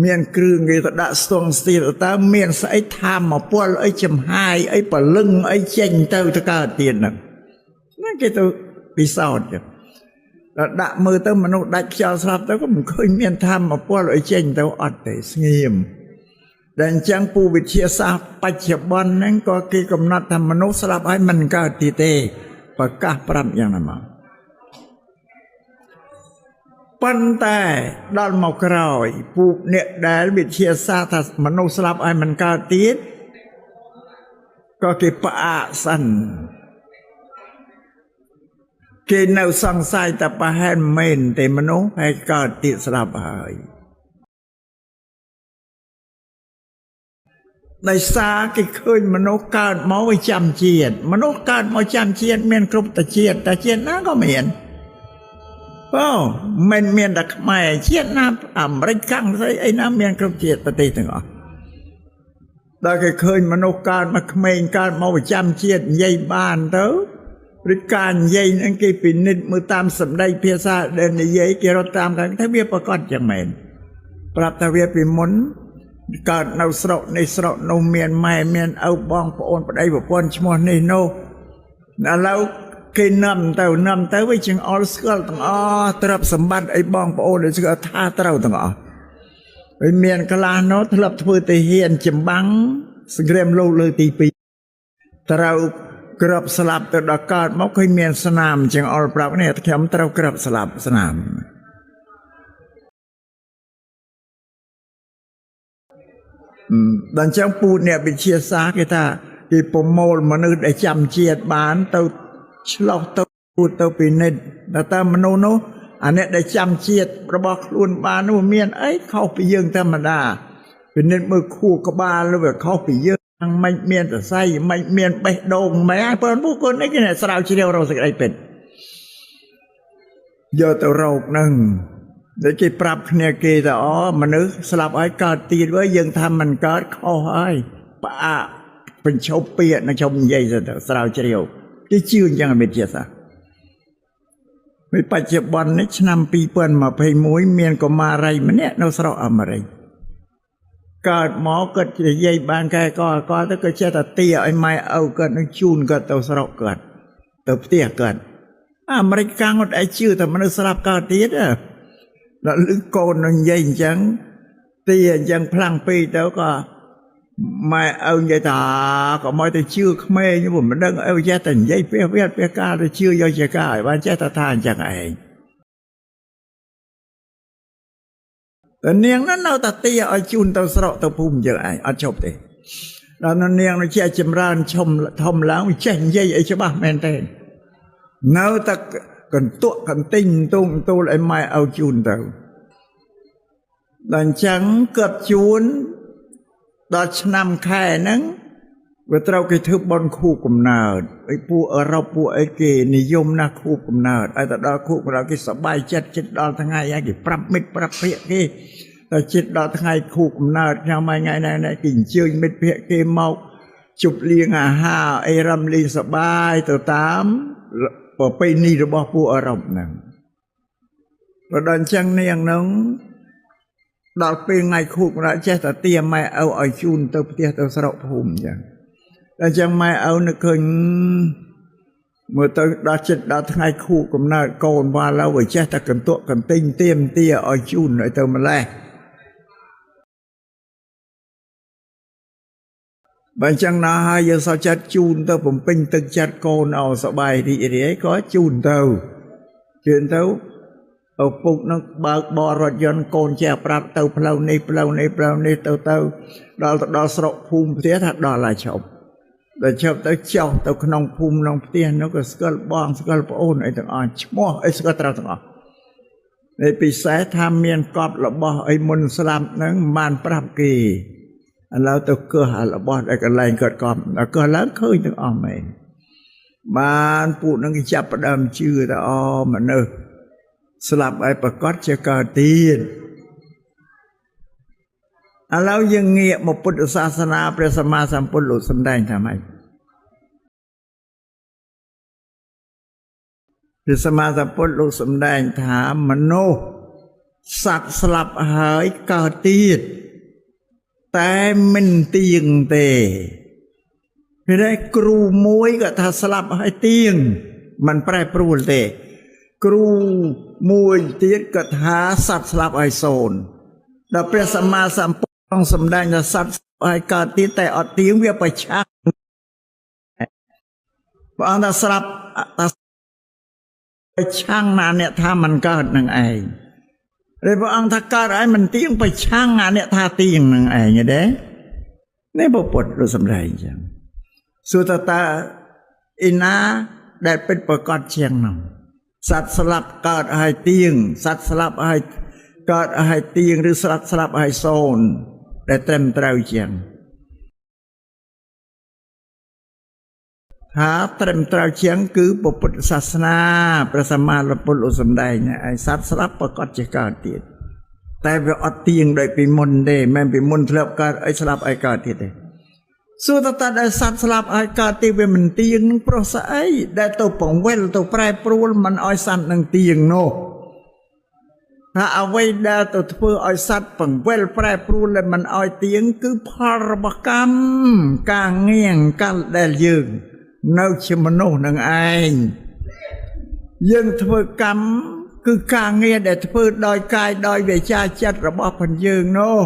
មានគ្រឿងគេទៅដាក់ស្ទង់ស្ទីលតើមានស្អីថាមពលអីចំហាយអីពលឹងអីចេញទៅទៅកើតទៀតហ្នឹងហ្នឹងគេទៅពិសោធន៍ចឹងដល់ដាក់មើលទៅមនុស្សដាច់ខ្យល់ស្លាប់ទៅក៏មិនឃើញមានធម៌ពលអីចេញទៅអត់ទេស្ងៀមដែលអញ្ចឹងពូវិទ្យាសាស្ត្របច្ចុប្បន្នហ្នឹងក៏គេកំណត់ថាមនុស្សស្លាប់ហើយមិនកើតទៀតទេប្រកាសប្រាប់យ៉ាងណាមកប៉ុន្តែដល់មកក្រោយពូអ្នកដែលវិទ្យាសាស្ត្រថាមនុស្សស្លាប់ហើយមិនកើតទៀតក៏គេផ្អាកសិនគេនៅសង្ស័យតែប្រហែលមែនទេមនុស្សហើយកើតទៀតស្លាប់ហើយដោយសារគេឃើញមនុស្សកើតមកវាចាំជាតិមនុស្សកើតមកចាំជាតិមានគ្រប់តជាតិតែជាតិណាក៏មានអូមិនមានតែខ្មែរជាតិណាអាមេរិកកាំងស្អីអីណាមានគ្រប់ជាតិប្រទេសទាំងអស់ដល់គេឃើញមនុស្សកើតមកក្មេងកើតមកប្រចាំជាតិនិយាយបានទៅឬការនិយាយហ្នឹងគេពិនិត្យមើលតាមសម្ដីភាសាដែលនិយាយគេរត់តាមกันថាវាប្រកបយ៉ាងមែនប្រាប់ថាវាពីមុនកើតនៅស្រុកនេះស្រុកនោះមានម៉ែមានឪបងប្អូនប្តីប្រពន្ធឈ្មោះនេះនោះឥឡូវគេនាំទៅវាចង្អុលស្គាល់ទាំងអស់ទ្រព្យសម្បត្តិអីបងប្អូនស្គាល់ថាត្រូវទាំងអស់ហើយមានខ្លះនោះធ្លាប់ធ្វើទាហានចម្បាំងសង្គ្រាមលោកលើកទី2ត្រូវក្របស្លាប់ទៅដល់កើតមកឃើញមានស្នាមចង្អុលប្រាប់នេះខ្ញុំត្រូវក្របស្លាប់ស្នាមដល់ចឹងពូអ្នកវិទ្យាសាស្ត្រគេថាគេប្រមូលមនុស្សដែលចាំជាតិបានទៅឆ្លោះទៅទៅពិនិត្យតើមនុស្សនោះអាអ្នកដែលចាំជាតិរបស់ខ្លួនបាននោះមានអីខុសពីយើងធម្មតាពិនិត្យមើលខួរក្បាលវាខុសពីយើងមិនមានសរសៃមិនមានបេះដូងមិនហើយប៉ុន្តែពួកគាត់នេះគេអ្នកស្រាវជ្រាវរកសេចក្តីពិតយកទៅរកនឹងដែលគេប្រាប់គ្នាគេថាអូមនុស្សស្លាប់ហើយកើតទៀតវិញយើងថាមិនកើតខុសហើយផ្អាកបញ្ឈប់ពាក្យនឹងជុំនិយាយទៅស្រាវជ្រាវគេជឿអញ្ចឹងវិទ្យាសាស្ត្រពេលបច្ចុប្បន្ននេះឆ្នាំ2021មានកុមារីម្នាក់នៅស្រុកអាមេរិកកើតមកគាត់និយាយបានកែកកទៅក៏ចេះតែទាឲ្យម៉ែឪគាត់នឹងជូនគាត់ទៅស្រុកគាត់ទៅផ្ទះគាត់អាមេរិកកាំងអត់ឲ្យជឿតែមនុស្សស្លាប់កើតទៀតដល់លឺកូននឹងនិយាយអញ្ចឹងទាអញ្ចឹងផ្លាំងពេកទៅក៏ម៉ែឪនិយាយថាក៏មកទៅជឿក្មេងមិនដឹងអីចេះតែនិយាយពះវៀតពះកាលទៅជឿយកជាការឲ្យបានចេះតែថាអញ្ចឹងឯងតែនាងនោះនៅតែទាឲ្យជូនទៅស្រុកទៅភូមិយើងឯងអត់ជប់ទេដល់នាងនោះចេះចម្រើនឈុំធំឡើងចេះនិយាយអីច្បាស់មែនទេនៅតែកន្ទក់កន្ទិញទូងទូលឲ្យម៉ែឲ្យជូនទៅដល់អញ្ចឹងគាត់ជូនដល់ឆ្នាំខែហ្នឹងវាត្រូវគេធ្វើបុណ្យខួបកំណើតអីពួកអឺរ៉ុបពួកអីគេនិយមណាស់ខួបកំណើតឲ្យទៅដល់ខួបកំណើតគេសប្បាយចិត្តចិត្តដល់ថ្ងៃហើយគេប្រាប់មិត្តប្រាប់ភក្តិគេតែចិត្តដល់ថ្ងៃខួបកំណើតខ្ញុំថ្ងៃណាគេអញ្ជើញមិត្តភក្តិគេមកជប់លៀងអាហារអីរំលេងសប្បាយទៅតាមប្រពៃណីរបស់ពួកអឺរ៉ុបហ្នឹងបើដល់អញ្ចឹងនាងហ្នឹងដល់ពេលថ្ងៃខួបកំណើតចេះតែទាម៉ែឪឲ្យជូនទៅផ្ទះទៅស្រុកភូមិអញ្ចឹងដល់អញ្ចឹងម៉ែឪនឹកឃើញមើលទៅដល់ចិត្តដល់ថ្ងៃខួបកំណើតកូនវ៉ាឡូវវាចេះតែកន្ទក់កន្ទិញទៀមទាឲ្យជូនឲ្យទៅម្លេះបើអញ្ចឹងណាហើយយើងសោះចិត្តជូនទៅបំពេញទឹកចិត្តកូនឲ្យសប្បាយរីករាយក៏ជូនទៅជូនទៅឪពុកនឹងបើកបររថយន្តកូនចេះប្រាប់ទៅផ្លូវនេះផ្លូវនេះផ្លូវនេះទៅទៅដល់ស្រុកភូមិផ្ទះថាដល់ហើយឈប់ដល់ឈប់ទៅចុះទៅក្នុងភូមិក្នុងផ្ទះនោះក៏ស្គាល់បងស្គាល់ប្អូនអីទាំងអស់ឈ្មោះអីស្គាល់ត្រូវទាំងអស់នៃពិសេសថាមានកប់របស់អីមុនស្លាប់ហ្នឹងមិនបានប្រាប់គេឥឡូវទៅកើសរបស់ដែលកន្លែងគាត់កប់ដល់កើសឡើងឃើញទាំងអស់មែន បានពួកនឹងគេចាប់ផ្ដើមជឿថាអូមនុស្សស្លាប់ឲ្យប្រកាសជាកើតទៀតឥឡូវយើងងាកមកពុទ្ធសាសនាព្រះសម្មាសម្ពុទ្ធលោកសម្ដែងថាម៉េចព្រះសម្មាសម្ពុទ្ធលោកសម្ដែងថាមនុស្សសត្វស្លាប់ហើយកើតទៀតតែមិនទៀងទេពេលនេះគ្រូមួយក៏ថាស្លាប់ហើយទៀងមិនប្រែប្រួលទេគ្រូមួយទៀតក៏ថាសត្វស្លាប់ហើយសូន្យដល់ព្រះសម្មាសម្ពុទ្ធសម្ដែងថាសត្វហើយកើតទៀតតែអត់ទៀងវាប្រឆាំងព្រះអង្គថាស្លាប់ថាប្រឆាំងណាអ្នកថាមិនកើតនឹងឯងឬព្រះអង្គថាកើតឲ្យមិនទៀងប្រឆាំងអាអ្នកថាទៀងនឹងឯងទេនេះពុទ្ធលោកសម្ដែងអញ្ចឹងសួរតើអ៊ីណាដែលពិតប្រកបជាងនោះសត្វស្លាប់កើតឲ្យទៀងសត្វស្លាប់ឲ្យកើតឲ្យទៀងឬស្លាប់ស្លាប់ឲ្យសូន្យដែលត្រឹមត្រូវជាងថាត្រឹមត្រូវជាងគឺពុទ្ធសាសនាព្រះសម្មាសម្ពុទ្ធលោកសម្ដែងឲ្យសត្វស្លាប់ប្រកបជាកើតទៀតតែវាអត់ទៀងដូចពីមុនទេមិនពីមុនធ្លាប់កើតឲ្យស្លាប់ឲ្យកើតទៀតទេសួរតើដែលសត្វស្លាប់ឲ្យកើតទៀតវាមិនទៀងនឹងប្រុសស្អីដែលទៅបង្វិលទៅប្រែប្រួលមិនឲ្យសត្វនឹងទៀងនោះថាអ្វីដែលទៅធ្វើឲ្យសត្វបង្វិលប្រែប្រួលដែលមិនឲ្យទៀងគឺផលរបស់កម្មការងារកាលដែលយើងនៅជាមនុស្សនឹងឯងយើងធ្វើកម្មគឺការងារដែលធ្វើដោយកាយដោយវាចាចិត្តរបស់ផងយើងនោះ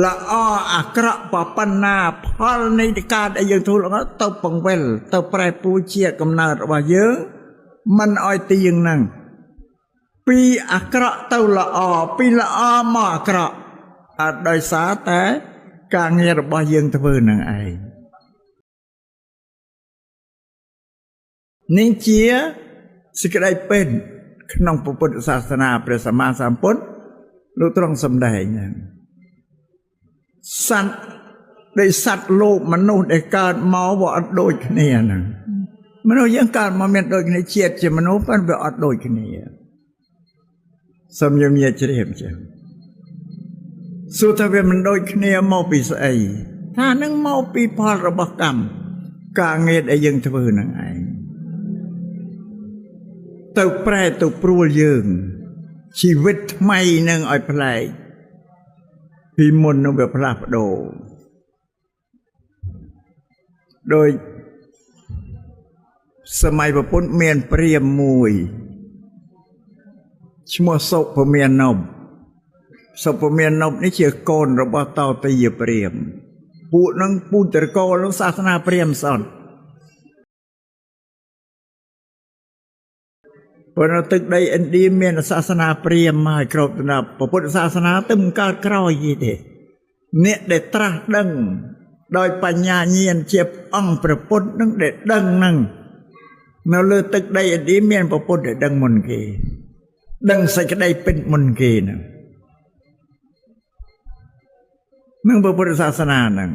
ល្អអាក្រក់ប៉ុណ្ណាផលនៃការដែលយើងធ្វើល្អទៅបង្វិលទៅប្រែប្រួលជាកំណើតរបស់យើងមិនឲ្យទៀងហ្នឹងពីអាក្រក់ទៅល្អពីល្អមកអាក្រក់អត់ដោយសារតែការងាររបស់យើងធ្វើនឹងឯងនេះជាសេចក្តីពិតក្នុងពុទ្ធសាសនាព្រះសម្មាសម្ពុទ្ធលោកទ្រង់សម្ដែងហ្នឹងសត្វដែលសត្វលោកមនុស្សដែលកើតមកវាអត់ដូចគ្នាហ្នឹងមនុស្សយើងកើតមកមានដូចគ្នាជាតិជាមនុស្សប៉ុន្តែវាអត់ដូចគ្នាសូមយើងញាតិជ្រាបចឹងសួរថាវាមិនដូចគ្នាមកពីស្អីថានឹងមកពីផលរបស់កម្មការងារដែលយើងធ្វើហ្នឹងឯងទៅប្រែទៅព្រួលយើងជីវិតថ្មីនឹងឲ្យប្លែកពីមុននឹងវាផ្លាស់ប្ដូរដោយសម័យប្រពន្ធមានព្រាហ្មណ៍មួយឈ្មោះសុពមានពសុពមានពនេះជាកូនរបស់តោទយព្រាហ្មណ៍ពួកនឹងពូជត្រកូលនឹងសាសនាព្រាហ្មណ៍សោះព្រោះនៅទឹកដីឥណ្ឌាមានសាសនាព្រាហ្មណ៍ហើយគ្រប់ដល់ពុទ្ធសាសនាទៅមិនកើតក្រោយទេអ្នកដែលត្រាស់ដឹងដោយបញ្ញាញាណជាអង្គព្រះពុទ្ធនឹងដែលដឹងនឹងនៅលើទឹកដីឥណ្ឌាមានព្រះពុទ្ធដែលដឹងមុនគេដឹងសេចក្តីពិតមុនគេហ្នឹងនឹងពុទ្ធសាសនាហ្នឹង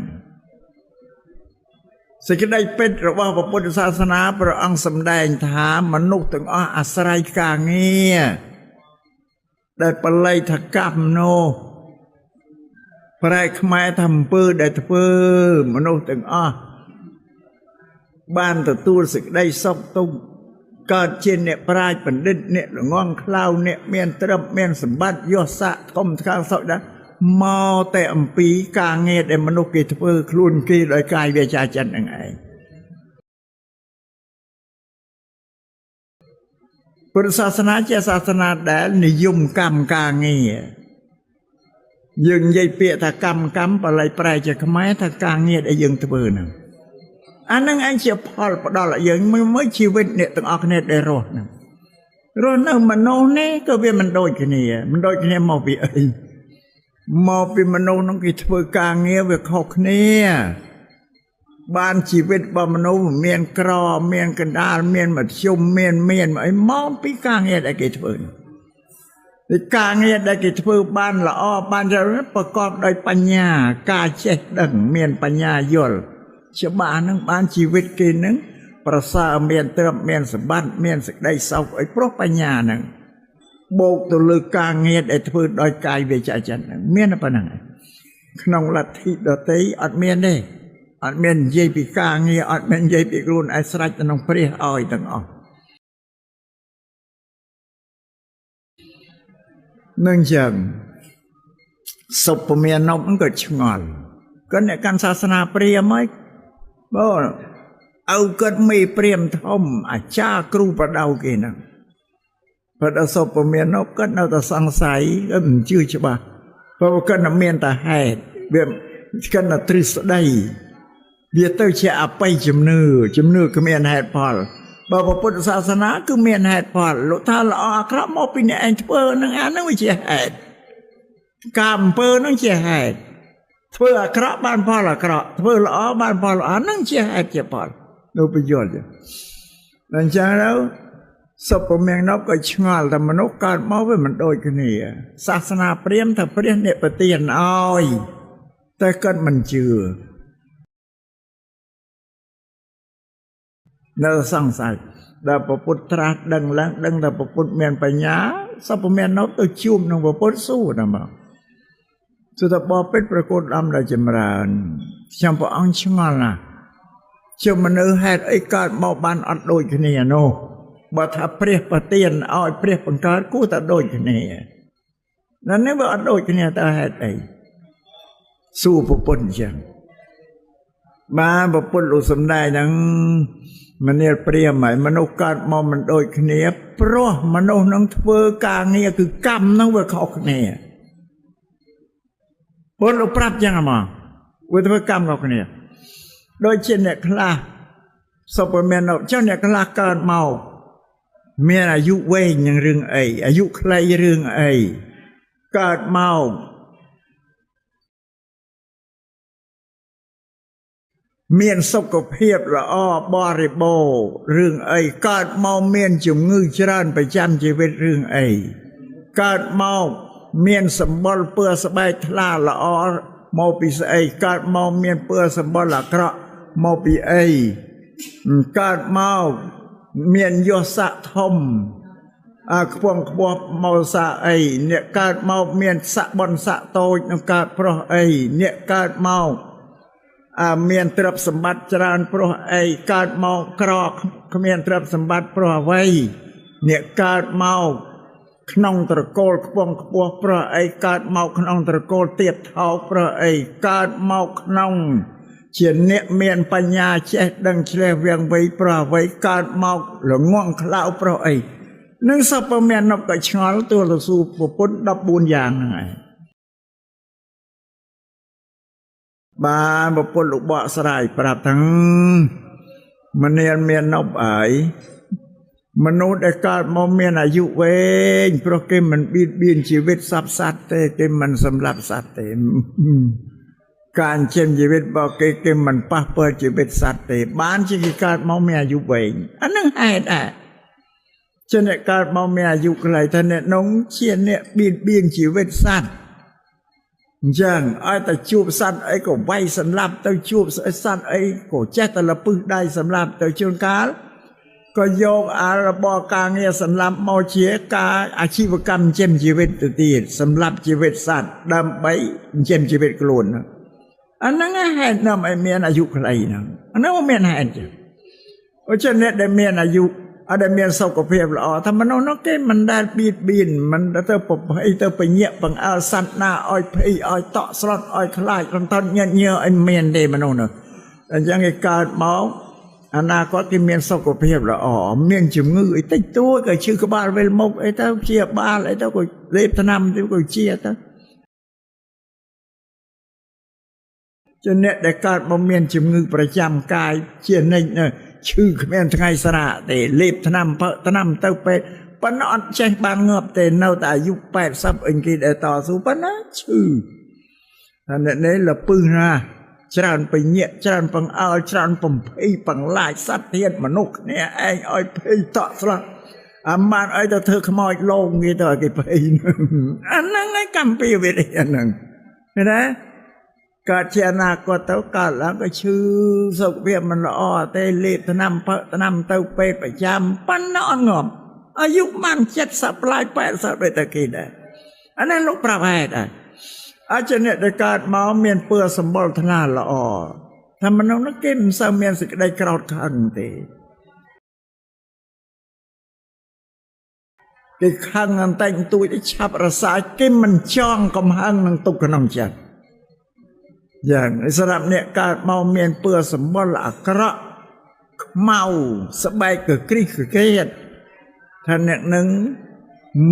សេចក្តីពិតរបស់ពុទ្ធសាសនាព្រះអង្គសម្ដែងថាមនុស្សទាំងអស់អាស្រ័យការងារដែលបល័យថាកម្មនោះប្រែខ្មែរថាអំពើដែលធ្វើមនុស្សទាំងអស់បានទទួលសេចក្តីសុខទុក្ខកើតជាអ្នកប្រាជ្ញបណ្ឌិតអ្នកល្ងងខ្លៅអ្នកមានទ្រព្យមានសម្បត្តិយស័ក្តិធំថ្កើងសុខដែរមកតែអំពីការងារដែលមនុស្សគេធ្វើខ្លួនគេដោយកាយវាចាចិត្តនឹងឯងពុទ្ធសាសនាជាសាសនាដែលនិយមកម្មការងារយើងនិយាយពាក្យថាកម្មកម្មបល័យប្រែជាខ្មែរថាការងារដែលយើងធ្វើហ្នឹងអាហ្នឹងឯងជាផលផ្ដល់ឲ្យយើងមើលជីវិតអ្នកទាំងអស់គ្នាដែលរស់ហ្នឹងរស់នៅមនុស្សនេះក៏វាមិនដូចគ្នាមិនដូចគ្នាមកពីអីមកពីមនុស្សហ្នឹងគេធ្វើការងារវាខុសគ្នាបានជីវិតរបស់មនុស្សមានក្រមានកណ្ដាលមានមធ្យមមានអីមកពីការងារដែលគេធ្វើពីការងារដែលគេធ្វើបានល្អបានច្រើនប្រកបដោយបញ្ញាការចេះដឹងមានបញ្ញាយល់ច្បាស់ហ្នឹងបានជីវិតគេហ្នឹង ប្រសើរមានទ្រព្យមានសម្បត្តិមានសេចក្តីសុខអីព្រោះបញ្ញាហ្នឹងបូកទៅលើការងារដែលធ្វើដោយកាយវាចាចិត្តហ្នឹងមានតែប៉ុណ្្នឹងឯងក្នុងលទ្ធិដទៃអត់មានទេអត់មាននិយាយពីការងារអត់មាននិយាយពីខ្លួនឯងស្រេចក្នុងព្រះឲ្យទាំងអស់នឹងចឹងសុពមាណពក៏ឆ្ងល់គាត់អ្នកកាន់សាសនាព្រាហ្មណ៍បងឪគាត់មេព្រាមធំអាចារ្យគ្រូបដៅគេហ្នឹងបើដល់សុពមាណពគាត់នៅតែសង្ស័យគាត់មិនជឿច្បាស់ព្រោះគាត់មិនមានតែហេតុវាគាត់តែទ្រឹស្ដីវាទៅជាអបិយជំនឿជំនឿគ្មានហេតុផលបើពុទ្ធសាសនាគឺមានហេតុផលលោកថាល្អអាក្រក់មកពីអ្នកឯងធ្វើនឹងអាហ្នឹងវាជាហេតុការអំពើហ្នឹងជាហេតុធ្វើអាក្រក់បានផលអាក្រក់ធ្វើល្អបានផលល្អហ្នឹងជាហេតុជាផលលោកបញ្យល់ចឹងអញ្ចឹងទៅសុពមាណពក៏ឆ្ងល់តែមនុស្សកើតមកវាមិនដូចគ្នាសាសនាព្រាហ្មណ៍ថាព្រះនិព្វានឲ្យតែគាត់មិនជឿនៅសង្ស័យដល់ព្រះពុទ្ធត្រាស់ដឹងឡើងដឹងថាព្រះពុទ្ធមានបញ្ញាសុពមាណពទៅជួបនឹងព្រះពុទ្ធសួរតែមកសួរថាបបិទ្ធព្រះគោតមដ៏ចម្រើនខ្ញុំព្រះអង្គឆ្ងល់ណាស់ជាមនុស្សហេតុអីកើតមកបានអត់ដូចគ្នានោះបើថាព្រះប្រទានឲ្យព្រះបង្កើតគួរតែដូចគ្នាណានេះបើអត់ដូចគ្នាតើហេតុអីសួរព្រះពុទ្ធអញ្ចឹងបានព្រះពុទ្ធលោកសម្ដែងហ្នឹងមនាលព្រាហ្មណ៍ហើយមនុស្សកើតមកមិនដូចគ្នាព្រោះមនុស្សនឹងធ្វើការងារគឺកម្មនឹងវាខុសគ្នាពុទ្ធលោកប្រាប់ចឹងហ្មងវាធ្វើកម្មខុសគ្នាដូចជាអ្នកខ្លះសុពមាណពចុះអ្នកខ្លះកើតមកមានអាយុវែងនឹងរឿងអីអាយុខ្លីរឿងអីកើតមកមានសុខភាពល្អបរិបូរណ៍រឿងអីកើតមកមានជំងឺច្រើនប្រចាំជីវិតរឿងអីកើតមកមានសម្បុរពណ៌ស្បែកថ្លាល្អមកពីស្អីកើតមកមានពណ៌សម្បុរអាក្រក់មកពីអីកើតមកមានយស័កធំអាខ្ពង់ខ្ពស់មកសាអីអ្នកកើតមកមានស័កបនស័កតូចនឹងកើតប្រុសអីអ្នកកើតមកអាមានទ្រព្យសម្បត្តិច្រើនប្រុសអីកើតមកក្រគ្មានទ្រព្យសម្បត្តិប្រុសអ្វីអ្នកកើតមកក្នុងត្រកូលខ្ពង់ខ្ពស់ប្រុសអីកើតមកក្នុងត្រកូលទាបថោកប្រុសអីកើតមកក្នុងជាអ្នកមានបញ្ញាចេះដឹងឆ្លៀសវៀងវៃប្រុសអ្វីកើតមកល្ងងខ្លៅប្រុសអីនឹងសុពមាណពក៏ឆ្ងល់ទួលទៅសួរប្រពន្ធ14យ៉ាងហ្នឹងឯងបានប្រពន្ធលោកបកស្រាយប្រាប់ថាមនាលមាននពអើយមនុស្សដែលកើតមកមានអាយុវែងព្រោះគេមិនបៀតបៀនជីវិតសត្វសត្វទេគេមិនសម្លាប់សត្វទេការចិញ្ចឹមជីវិតរបស់គេគេមិនប៉ះពាល់ជីវិតសត្វទេបានជាគេកើតមកមានអាយុវែងអានឹងហេតុដែរជាអ្នកកើតមកមានអាយុខ្លីថាអ្នកនងជាអ្នកបៀតបៀនជីវិតសត្វអញ្ចឹងឲ្យតែជួបសត្វអីក៏វាយសម្លាប់ទៅជួបសត្វអីក៏ចេះតែលពឹសដៃសម្លាប់ទៅជួនកាលក៏យកអារបរការងារសម្លាប់មកជាការអាជីវកម្មចិញ្ចឹមជីវិតទៅទៀតសម្លាប់ជីវិតសត្វដើម្បីចិញ្ចឹមជីវិតខ្លួនអាហ្នឹងហេតុនាំឲ្យមានអាយុខ្លីហ្នឹងអាហ្នឹងមានហេតុចឹងដូច្នេះអ្នកដែលមានអាយុអត់ដែលមានសុខភាពល្អថាមនុស្សនោះគេមិនដែលបៀតបៀនមិនទៅប្រភ័យទៅពញាក់បង្អើលសត្វណាឲ្យភ័យឲ្យតក់ស្លុតឲ្យខ្លាចរំតន់ញាត់ញើឲ្យមានទេមនុស្សនោះអញ្ចឹងគេកើតមកអនាគតគេមានសុខភាពល្អមានជំងឺអីតិចតួចក៏ឈឺក្បាលវិលមុខអីទៅជាបាលអីទៅក៏លេបថ្នាំទៅក៏ជាទៅជាអ្នកដែលកើតមកមានជំងឺប្រចាំកាយជានិច្ចឈឺគ្មានថ្ងៃស្រាកទេលេបថ្នាំផឹកថ្នាំទៅពេទ្យប៉ុន្តែអត់ចេះបានងាប់ទេនៅតែអាយុ80អីគេដែលតស៊ូប៉ុន្តែឈឺតែអ្នកនេះលពឹសណាស់ច្រើនពញាក់ច្រើនបង្អើលច្រើនបំភ័យបង្លាចសត្វធាតុមនុស្សគ្នាឯងឲ្យភ័យតក់ស្លុតអាបានឲ្យទៅធ្វើខ្មោចលោងគេទៅឲ្យគេភ័យអាហ្នឹងឯងកម្ពីវិរិយហ្នឹងឃើញទេ កើតជាអនាគតទៅកើតឡើងក៏ឈឺសុខភាពមិនល្អទេលេបថ្នាំផឹកថ្នាំទៅពេទ្យប្រចាំប៉ុណ្ណោះអត់ងាប់អាយុបាន70ប្លាយ80ដូចតែគេដែរអានេះលោកប្រាប់ហេតុដែរអាចអ្នកដែលកើតមកមានពើសម្បុរថ្លាល្អថាមនុស្សនោះគេមិនសូវមានសេចក្តីក្រោធខឹងទេគេខឹងអន្តែងទួចឆាប់រសាយគេមិនចង់កំហឹងនឹងទុកក្នុងចិត្តយ៉ាងសម្រាប់អ្នកកើតមកមានពើសម្បុរអាក្រក់ខ្មៅស្បែកកគ្រិះកក្រៀតថាអ្នកនឹង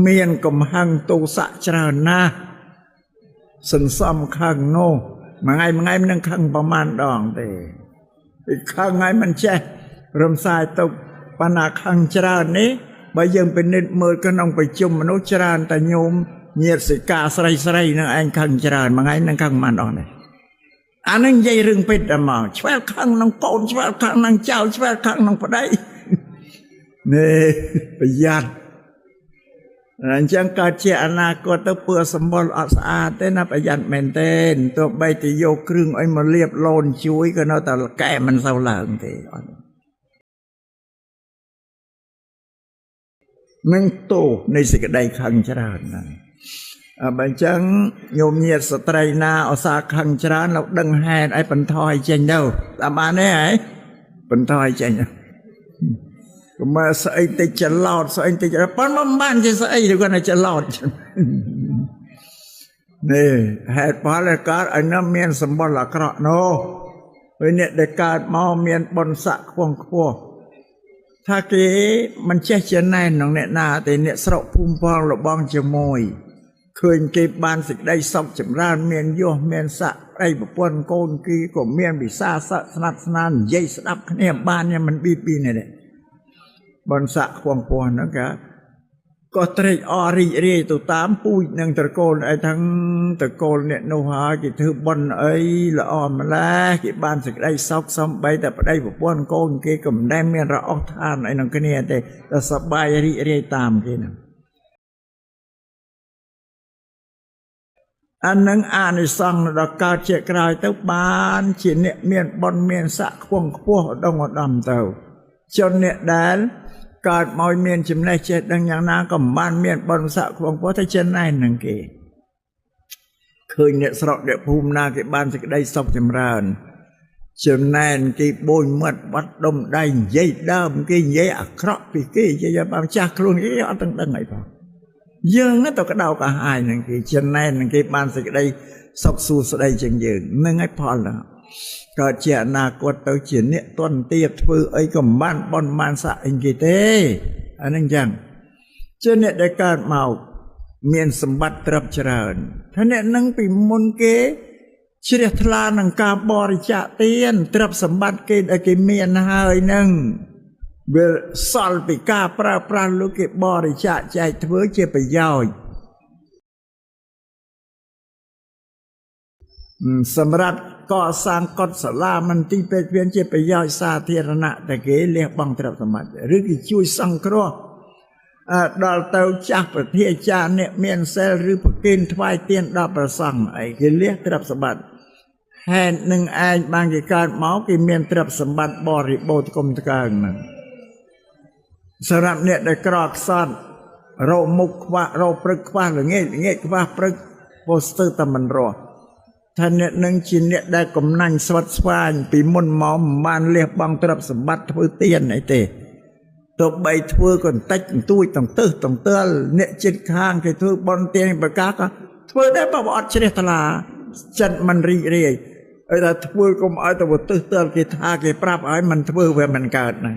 មានកំហឹងទោសៈច្រើនណាស់សន្សំខឹងនោះមួយថ្ងៃមួយថ្ងៃមិននឹងខឹងប្រមាណដងទេពីខឹងហើយមិនចេះរំសាយទុកបណ្ណាខឹងច្រើននេះបើយើងពិនិត្យមើលក្នុងប្រជុំមនុស្សច្រើនតែញោមញាតិសិកាស្រីស្រីនឹងឯងខឹងច្រើនមួយថ្ងៃនឹងខឹងប្រមាណដងទេអានឹងនិយាយរឿងពិតតែមកឆ្វែលខឹងនឹងកូនឆ្វែលខឹងនឹងចៅឆ្វែលខឹងនឹងប្តីនេះប្រយ័ត្នអញ្ចឹងកើតជាអនាគតទៅពើសម្បុរអត់ស្អាតទេណាប្រយ័ត្នមែនទេទោះបីទៅយកគ្រឿងអីមកលាបលូនជួយក៏នៅតែកែមិនសូវឡើងទេអត់នឹងទោសនៃសេចក្តីខឹងច្រើនហ្នឹងបើអញ្ចឹងញោមញាតិស្ត្រីណាឧស្សាហ៍ខឹងច្រើនលោកដឹងហេតុឲ្យបន្ថយចេញទៅតាមបានទេហ៎បន្ថយចេញកុំមកស្អីតិចច្រឡោតស្អីតិចប៉ុន្តែមិនបានជាស្អីឬគាត់តែច្រឡោតនេះហេតុផលដែលកើតឲ្យនឹងមានសម្បុរអាក្រក់នោះហើយអ្នកដែលកើតមកមានបុណ្យស័ក្តិខ្ពង់ខ្ពស់ថាគេមិនចេះចំណែននឹងអ្នកណាទេអ្នកស្រុកភូមិផងលបងជាមួយឃើញគេបានសេចក្តីសុខចម្រើនមានយសមានស័ក្តិប្តីប្រពន្ធកូនគីក៏មានវិសាស័កស្នាប់ស្នាននិយាយស្ដាប់គ្នាបានមិនបៀតបៀនទេបុណ្យស័ក្តិខ្ពង់ខ្ពស់ហ្នឹងក៏ត្រេកអររីករាយទៅតាមពូជនិងត្រកូលអីទាំងត្រកូលអ្នកនោះហើយគេធ្វើបុណ្យអីល្អម្ល៉េះគេបានសេចក្តីសុខសំបីតែប្តីប្រពន្ធកូនគេក៏មិនដែលមានរអស់ឋានអីនឹងគ្នាទេតែសប្បាយរីករាយតាមគេហ្នឹងអានឹងអានិសង្សដល់កើតជាក្រោយទៅបានជាអ្នកមានបុណ្យមានស័ក្តិខ្ពង់ខ្ពស់ឧត្តមឧត្តមទៅជនអ្នកដែលកើតមកមានចំណេះចេះដឹងយ៉ាងណាក៏មិនបានមានបុណ្យស័ក្តិខ្ពង់ខ្ពស់តែចំណែននឹងគេឃើញអ្នកស្រុកអ្នកភូមិណាគេបានសេចក្តីសុខចម្រើនចំណែនគេបូនមាត់បាត់ដុំដៃនិយាយដើមគេនិយាយអាក្រក់ពីគេនិយាយបានចាស់ខ្លួនគេអត់ទាំងដឹងអីផងយើងទៅក្តៅក្រហាយនឹងគេចំណែននឹងគេបានសេចក្តីសុខសួស្តីជាងយើងនឹងឲ្យផលហ្នឹងកើតជាអនាគតទៅជាអ្នកទន់ទាបធ្វើអីក៏មិនបានបុណ្យបានស័ក្តិអីគេទេអានឹងចឹងជាអ្នកដែលកើតមកមានសម្បត្តិទ្រព្យច្រើនថាអ្នកនឹងពីមុនគេជ្រះថ្លានឹងការបរិច្ចាគទានទ្រព្យសម្បត្តិគេដែលគេមានហើយនឹងវាសល់ពីការប្រើប្រាស់លោកគេបរិច្ចាគចែកធ្វើជាប្រយោជន៍សម្រាប់កសាងកុដិសាលាមន្ទីរពេទ្យវាជាប្រយោជន៍សាធារណៈតែគេលះបង់ទ្រព្យសម្បត្តិឬគេជួយសង្គ្រោះដល់ទៅចាស់ប្រធាចារ្យអ្នកមានសិលឬប្រគេនថ្វាយទានដល់ព្រះសង្ឃអីគេលះទ្រព្យសម្បត្តិហេតុនឹងឯងបានគេកើតមកគេមានទ្រព្យសម្បត្តិបរិបូរណ៍គុំត្កើងហ្នឹងសម្រាប់អ្នកដែលក្រខ្សត់រកមុខខ្វះរកព្រឹកខ្វះល្ងាចល្ងាចខ្វះព្រឹកពោស្ទើតែមិនរស់ថាអ្នកនឹងជាអ្នកដែលកំណាញ់ស្វិតស្វាញពីមុនមកមិនបានលះបង់ទ្រព្យសម្បត្តិធ្វើទានអីទេទោះបីធ្វើក៏បន្តិចបន្តួចតន្ទឹះតន្ទល់អ្នកចិត្តខាងគេធ្វើបុណ្យទានប្រកាសក៏ធ្វើដែរបើអត់ជ្រះថ្លាចិត្តមិនរីករាយឲ្យថាធ្វើកុំឲ្យទៅទិសទល់គេថាគេប្រាប់ឲ្យមិនធ្វើវាមិនកើតហ្នឹង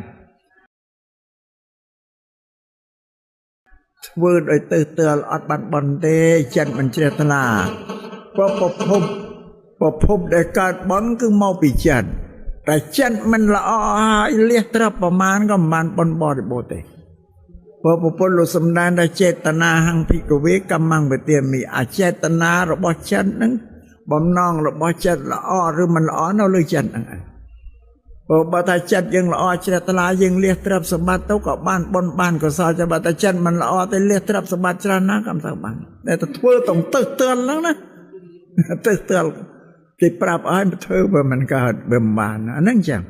ធ្វើដោយទិសទល់អត់បានបុណ្យទេចិត្តមិនជ្រះថ្លាព្រោះប្រភពដែលកើតបុណ្យគឺមកពីចិត្តតែចិត្តមិនល្អហើយលះទ្រព្យប្រមាណក៏មិនបានបុណ្យបរិបូរណ៍ទេព្រោះពុទ្ធលោកសំដែងថាចេតនាហង្ភិក្ខវេកម្មង្វទាមិអចេតនារបស់ចិត្តហ្នឹងបំណងរបស់ចិត្តល្អឬមិនល្អនៅលើចិត្តហ្នឹងឯងព្រោះបើថាចិត្តយើងល្អជ្រះថ្លាយើងលះទ្រព្យសម្បត្តិទៅក៏បានបុណ្យបានកុសលតែបើថាចិត្តមិនល្អទេលះទ្រព្យសម្បត្តិច្រើនណាស់ក៏មិនសូវបានតែទៅធ្វើតំទឹះទល់ហ្នឹងណាទឹះទល់ គេប្រាប់ឲ្យធ្វើបើមិនកើតបើមិនបានអាហ្នឹងចឹង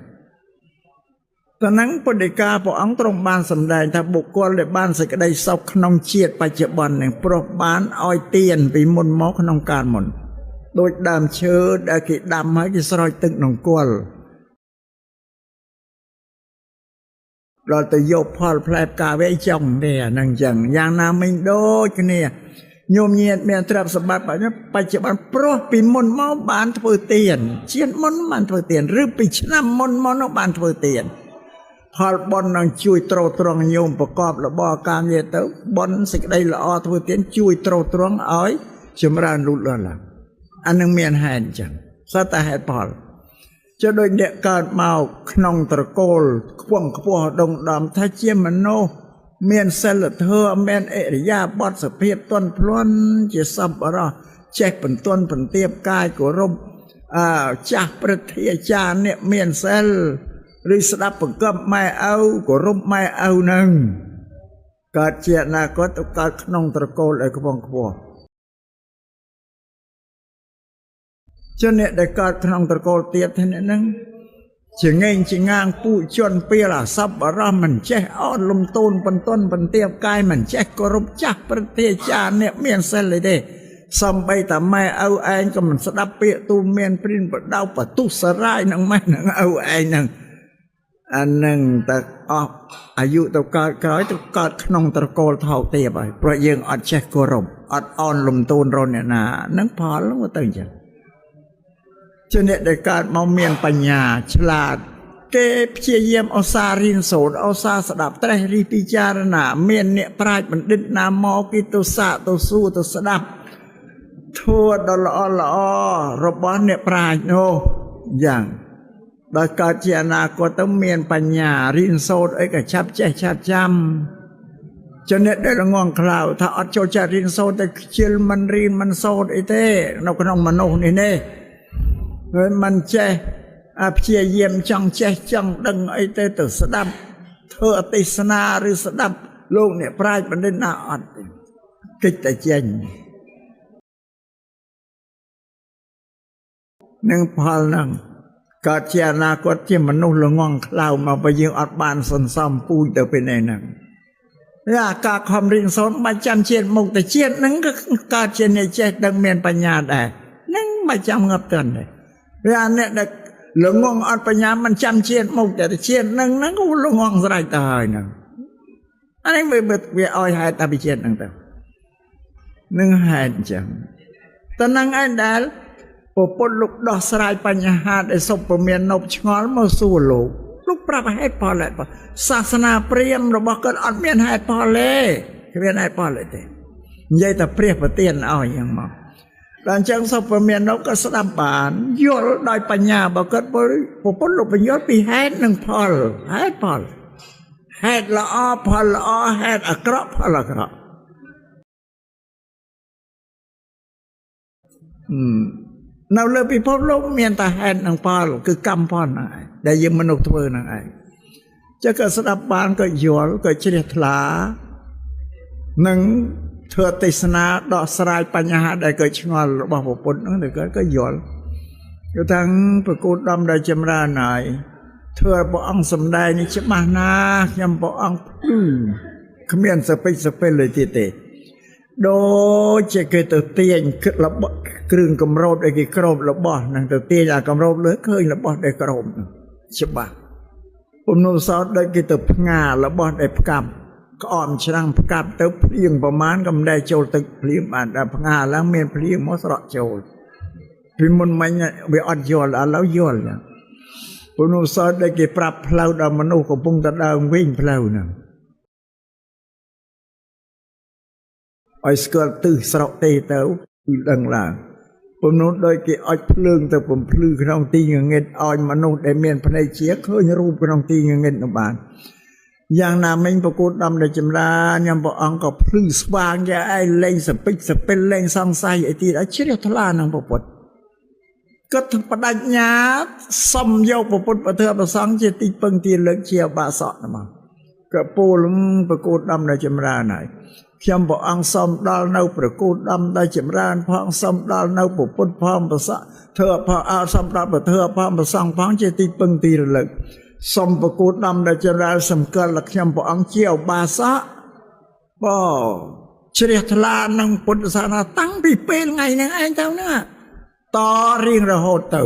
តនឹងពុទ្ធិកាព្រះអង្គទ្រង់បានសម្ដែងថាបុគ្គលដែលបានសេចក្តីសុខក្នុងជាតិបច្ចុប្បន្ននឹងព្រោះបានឲ្យទានពីមុនមកក្នុងកាលមុនដូចដើមឈើដែលគេដាំហើយគេស្រោចទឹកក្នុងគល់ដល់ទៅយកផលផ្លែផ្កាវាចុងទេអាហ្នឹងចឹងយ៉ាងណាមិញដូចគ្នាញោមញាតមានទ្រព្យសម្បត្តិបច្ចុប្បន្នព្រោះពីមុនមកបានធ្វើទានជាតិមុនបានធ្វើទានឬពីឆ្នាំមុនមកនោះបានធ្វើទានផលបុណ្យនឹងជួយទ្រទ្រង់ញោមប្រកបរបរការងារទៅបុណ្យសេចក្តីល្អធ្វើទានជួយទ្រទ្រង់ឲ្យចម្រើនលូតលាស់ឡើងអានឹងមានហេតុអញ្ចឹងសត្វតែហេតុផលចុះដូចអ្នកកើតមកក្នុងត្រកូលខ្ពង់ខ្ពស់ដងដំថាជាមនុស្សមានសិលធម៌មានអរិយាបថសភាពទន់ភ្លន់ជាសប្បុរសចេះបន្ទន់បន្ទាបកាយគោរពចាស់ព្រឹទ្ធាចារ្យអ្នកមានសិលឬស្ដាប់បង្គាប់ម៉ែឪគោរពម៉ែឪនឹងកើតជាអនាគតទៅកើតក្នុងត្រកូលឲ្យខ្ពង់ខ្ពស់ជនអ្នកដែលកើតក្នុងត្រកូលទៀតហ្នឹងនឹងជាងែងជាងាងពូជនពីលអសប្បុរសមិនចេះអត់លំទោនបន្ទន់បន្ទាបកាយមិនចេះគោរពចាស់ព្រឹទ្ធាចារ្យអ្នកមានសិលទេសំបីតាម៉ែឪឯងក៏មិនស្ដាប់ពាក្យទូមានព្រិនបដៅបទុសរាយនឹងម៉ែនឹងឪឯងនឹងអានឹងតែអស់អាយុទៅកើតក្រោយទៅកើតក្នុងត្រកូលថោកទាបហើយព្រោះយើងអត់ចេះគោរពអត់អន់លំទោនរអ្នកណានឹងផលហ្នឹងទៅអញ្ចឹងជាអ្នកដែលកើតមកមានបញ្ញាឆ្លាតគេព្យាយាមឧស្សាហ៍រៀនសូត្រឧស្សាហ៍ស្ដាប់ត្រេះរិះពិចារណាមានអ្នកប្រាជ្ញបណ្ឌិតណាមកគេទៅសាកទៅសួរទៅស្ដាប់ធម៌ដ៏ល្អល្អរបស់អ្នកប្រាជ្ញនោះយ៉ាងដល់កើតជាអនាគតទៅមានបញ្ញារៀនសូត្រអីក៏ឆាប់ចេះឆាប់ចាំចំណេះដែលងងខ្លៅថាអត់ចូលចិត្តរៀនសូត្រតែខ្ជិលមិនរៀនមិនសូត្រអីទេនៅក្នុងមនុស្សនេះនេះហើយមិនចេះព្យាយាមចង់ចេះចង់ដឹងអីទេទៅស្ដាប់ធ្វើអទេសនាឬស្ដាប់លោកអ្នកប្រាជ្ញបណ្ឌិតណាអត់ទេកិច្ចតែចេញនឹងផលនឹងកើតជាអនាគតជាមនុស្សល្ងងខ្លៅមកបើយើងអត់បានសន្សំពូជទៅពេលនេះហ្នឹងអាការខំរៀនសូត្របាច់ចាំជាតិមុខទៅជាតិហ្នឹងក៏កើតជាអ្នកចេះដឹងមានបញ្ញាដែរហ្នឹងបាច់ចាំងាប់ទៅទេវាអាអ្នកដែលល្ងងអត់បញ្ញាមិនចាំជាតិមុខតែជាតិហ្នឹងហ្នឹងក៏ល្ងងស្រេចទៅហើយហ្នឹងអានេះវាឲ្យហេតុតែពីជាតិហ្នឹងទៅនឹងហេតុអញ្ចឹងតែហ្នឹងឯងដែលពពុទ្ធលោកដោះស្រាយបញ្ហាដែលសុពមាននប់ឆ្ងល់មកសួរលោកលោកប្រាប់ហេតុផលសាសនាព្រាហ្មណ៍របស់គាត់អត់មានហេតុផលទេគ្មានហេតុផលទេនិយាយតែព្រះប្រទានឲ្យយ៉ាងមកដល់អញ្ចឹងសុពមាននប់ក៏ស្ដាប់បានយល់ដោយបញ្ញារបស់គាត់ពពុទ្ធលោកបញ្យល់ពីហេតុនិងផលហេតុផលហេតុល្អផលល្អហេតុអាក្រក់ផលអាក្រក់នៅលើពិភពលោកមានតែហេតុនិងផលគឺកម្មផលហ្នឹងឯងដែលយើងមនុស្សធ្វើហ្នឹងឯងចឹងក៏ស្ដាប់បានក៏យល់ក៏ជ្រះថ្លានឹងធ្វើទេសនាដោះស្រាយបញ្ហាដែលក៏ឆ្ងល់របស់ពុទ្ធហ្នឹងដែលគាត់ក៏យល់គឺថាប្រគូតដំដែលចម្រើនហើយធ្វើព្រះអង្គសម្ដែងនេះច្បាស់ណាស់ខ្ញុំព្រះអង្គភ្លឺគ្មានសពេចសពិលเลยទៀតទេដូចជាគេទៅទាញរបស់គ្រឿងកម្របដែលគេគ្របរបស់នឹងទៅទាញអាកម្របលើឃើញរបស់ដែលគ្របច្បាស់ពំនូសោតដូចគេទៅផ្ងារបស់ដែលផ្កាប់ក្អមឆ្នាំងផ្កាប់ទៅភ្លៀងប្រមាណក៏មិនដែលចូលទឹកភ្លៀងបានដល់ផ្ងាឡើងមានភ្លៀងមកស្រក់ចូលពីមុនមិញវាអត់យល់ឥឡូវយល់ចឹងពំនូសោតដូចគេប្រាប់ផ្លូវដល់មនុស្សកំពុងតែដើរវិញផ្លូវហ្នឹងឲ្យស្គាល់ទិសស្រកទេទៅដឹងឡើងពំនោះដូចគេអុចភ្លើងទៅបំភ្លឺក្នុងទីងងឹតឲ្យមនុស្សដែលមានភ្នែកជាឃើញរូបក្នុងទីងងឹតនោះបានយ៉ាងណាមិញប្រគួតដំដែលចម្រើនញ៉ាំព្រះអង្គក៏ភ្លឺស្វាងយ៉ាងឯងលែងសពេចសពិលលែងសង្ស័យអីទៀតឲ្យជ្រះថ្លានឹងព្រះពុទ្ធគាត់បដិញ្ញាសំយកព្រះពុទ្ធពធប្រសង្ឃជាទីពឹងទីលើកជាបាសកមកក៏ពូលប្រគួតដំដែលចម្រើនហើយ ខ្ញុំព្រះអង្គសូមដល់នៅព្រះគោដំដែលចម្រើនផងសូមដល់នៅពុទ្ធផងប្រសៈធ្វើផងអើសូមដល់ប្រធ្វើផងប្រសងផងជាទីពឹងទីរលឹកសូមប្រគោដំដែលចម្រើនសម្គាល់ដល់ខ្ញុំព្រះអង្គជាឧបាសកបជ្រះថ្លានឹងពុទ្ធសាសនាតាំងពីពេលថ្ងៃហ្នឹងឯងទៅហ្នឹងតរៀងរហូតទៅ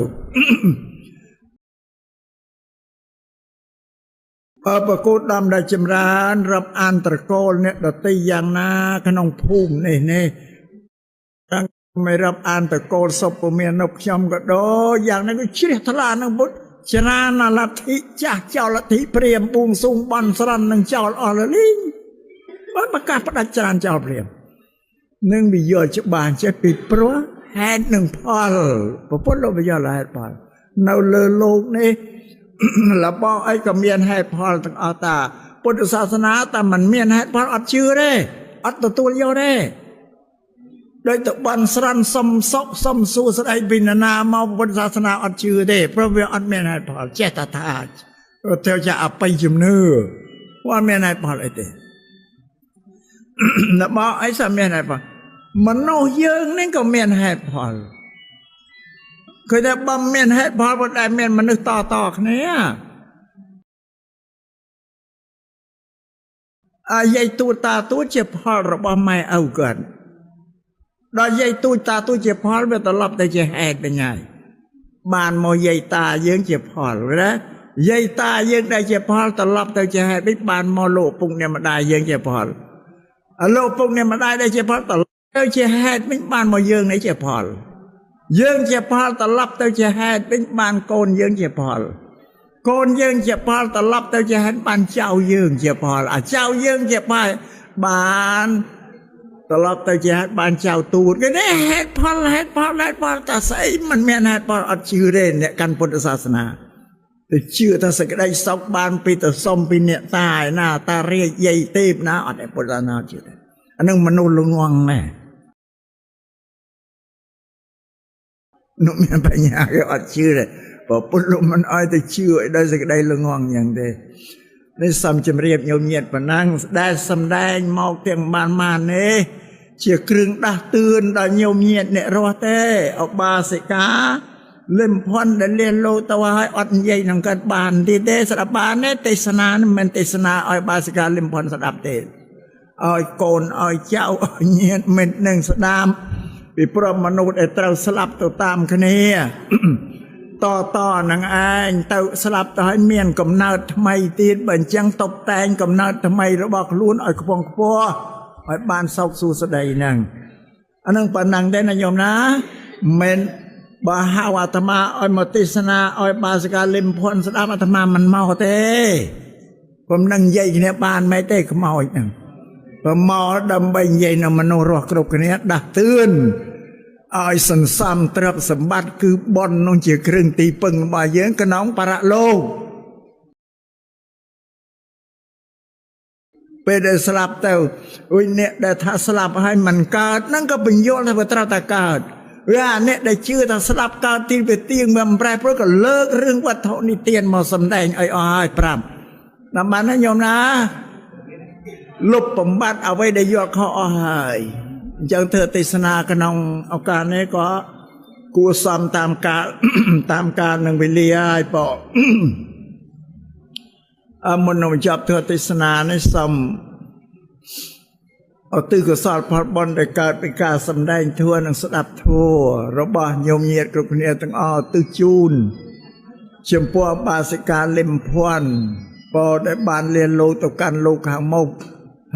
បើប្រគោដំដែលចម្រើនរាប់អានត្រកូលអ្នកដតីយ៉ាងណាក្នុងភូមិនេះនេះតាំងមិនរាប់អានត្រកូលសុពមានុខ្ញុំក៏ដូចយ៉ាងនេះក៏ជ្រះថ្លានឹងពុទ្ធច្រានលទ្ធិចាស់ចោលលទ្ធិព្រាមបួងសួងបន់ស្រន់នឹងចោលអស់លលីងបានប្រកាសផ្ដាច់ច្រានចោលព្រាមនឹងវិយល់ច្បាស់ចេះពីព្រោះហេតុនឹងផលពុទ្ធលោកវិយល់ហេតុផលនៅលើលោកនេះរបស់អីក៏មានហេតុផលទាំងអស់តាពុទ្ធសាសនាតែមិនមានហេតុផលអត់ជឿទេអត់ទទួលយកទេដោយទៅបន់ស្រន់សុំសុខសុំសួស្ដីពីនរណាមកពុទ្ធសាសនាអត់ជឿទេព្រោះវាអត់មានហេតុផលចេះតែថាទៅជាអបិយជំនឿអត់មានហេតុផលអីទេរបស់អីសមានហេតុផលមនុស្សយើងនេះក៏មានហេតុផលគឺថាបើមានហេតុផលបើដែលមានមនុស្សតតគ្នាអាយាយទូតាទូជាផលរបស់ម៉ែឪគាត់ដល់យាយទូតាទូជាផលវាត្រឡប់ទៅជាហេតុវិញហើយបានមកយាយតាយើងជាផលណាយាយតាយើងដែលជាផលត្រឡប់ទៅជាហេតុវិញបានមកលោកពុកអ្នកម្ដាយយើងជាផលលោកពុកអ្នកម្ដាយដែលជាផលត្រឡប់ទៅជាហេតុវិញបានមកយើងនេះជាផលយើងជាផលត្រឡប់ទៅជាហេតុវិញបានកូនយើងជាផលកូនយើងជាផលត្រឡប់ទៅជាហេតុបានចៅយើងជាផលអាចៅយើងជាផលបានត្រឡប់ទៅជាហេតុបានចៅទូតគេនេះហេតុផលហេតុផលហេតុផលតែស្អីមិនមានហេតុផលអត់ជឿទេអ្នកកាន់ពុទ្ធសាសនាទៅជឿថាសេចក្តីសុខបានពីទៅសុំពីអ្នកតាឯណាតារាជយាយទេពណាអត់ទេពុទ្ធសាសនាជឿទេអានឹងមនុស្សល្ងងណែនោះមានបញ្ញាគេអត់ជឿទេបើពុទ្ធលោកមិនអោយទៅជឿឲ្យដោយសេចក្តីល្ងងយ៉ាងទេនេះសូមជម្រាបញោមញាតប៉ុណ្ណឹងដែលសំដែងមកទាំងបានបាននេះជាគ្រឿងដាស់តឿនដល់ញោមញាតអ្នករស់ទេឧបាសិកាលឹមភ័ណ្ឌដែលលះលោទៅឲ្យអត់និយាយនឹងកើតបានទៀតទេស្ដាប់បានទេទេសនានេះមិនទេសនាឲ្យបាសិកាលឹមភ័ណ្ឌស្ដាប់ទេឲ្យកូនឲ្យចៅឲ្យញាតមិត្តនឹងស្ដាប់ពីព្រោះមនុស្សដែលត្រូវស្លាប់ទៅតាមគ្នាតតនឹងឯងទៅស្លាប់ទៅឲ្យមានកំណើតថ្មីទៀតបើអញ្ចឹងតុបតែងកំណើតថ្មីរបស់ខ្លួនឲ្យខ្ពង់ខ្ពស់ឲ្យបានសោកសួស្តីហ្នឹងអានឹងប៉ុណ្ណឹងទេណាញោមណាមិនបើហៅអាត្មាឲ្យមកទេសនាឲ្យបាសិកាលឹមភ័ណ្ឌស្ដាប់អាត្មាមិនមកទេខ្ញុំនឹងនិយាយគ្នាបានមិនទេខ្មោចហ្នឹងបើមកដើម្បីនិយាយនឹងមនុស្សរស់គ្រប់គ្នាដាស់តឿនឲ្យសន្សំទ្រព្យសម្បត្តិគឺបុណ្យនោះជាគ្រឿងទីពឹងរបស់យើងក្នុងបរលោកពេលដែលស្លាប់ទៅអុយអ្នកដែលថាស្លាប់ហើយមិនកើតហ្នឹងក៏បញ្យល់ថាវាត្រូវតែកើតវាអាអ្នកដែលជឿថាស្លាប់កើតទីវាទៀងមិនប្រែប្រួលក៏លើករឿងវត្ថុនិទានមកសម្ដែងឲ្យអស់ហើយប្រាប់តាមបានណាញោមណាលុបបំបត្តិអ្វីដែលយល់ខុសអស់ហើយអញ្ចឹងធ្វើទេសនាក្នុងឱកាសនេះក៏គួរសមតាមកាលតាមកាលនឹងវេលាហើយបងមុននឹងបញ្ចប់ធ្វើទេសនានេះសូមឧទ្ទិសកុសលផលបុណ្យដែលកើតពីការសម្ដែងធម៌និងស្ដាប់ធម៌របស់ញោមញាតគ្រប់គ្នាទាំងអស់ឧទ្ទិសជូនចំពោះបាសិកាលឹមភ័ណ្ឌបើដែលបានលៀនលោកទៅកាន់លោកខាងមុខ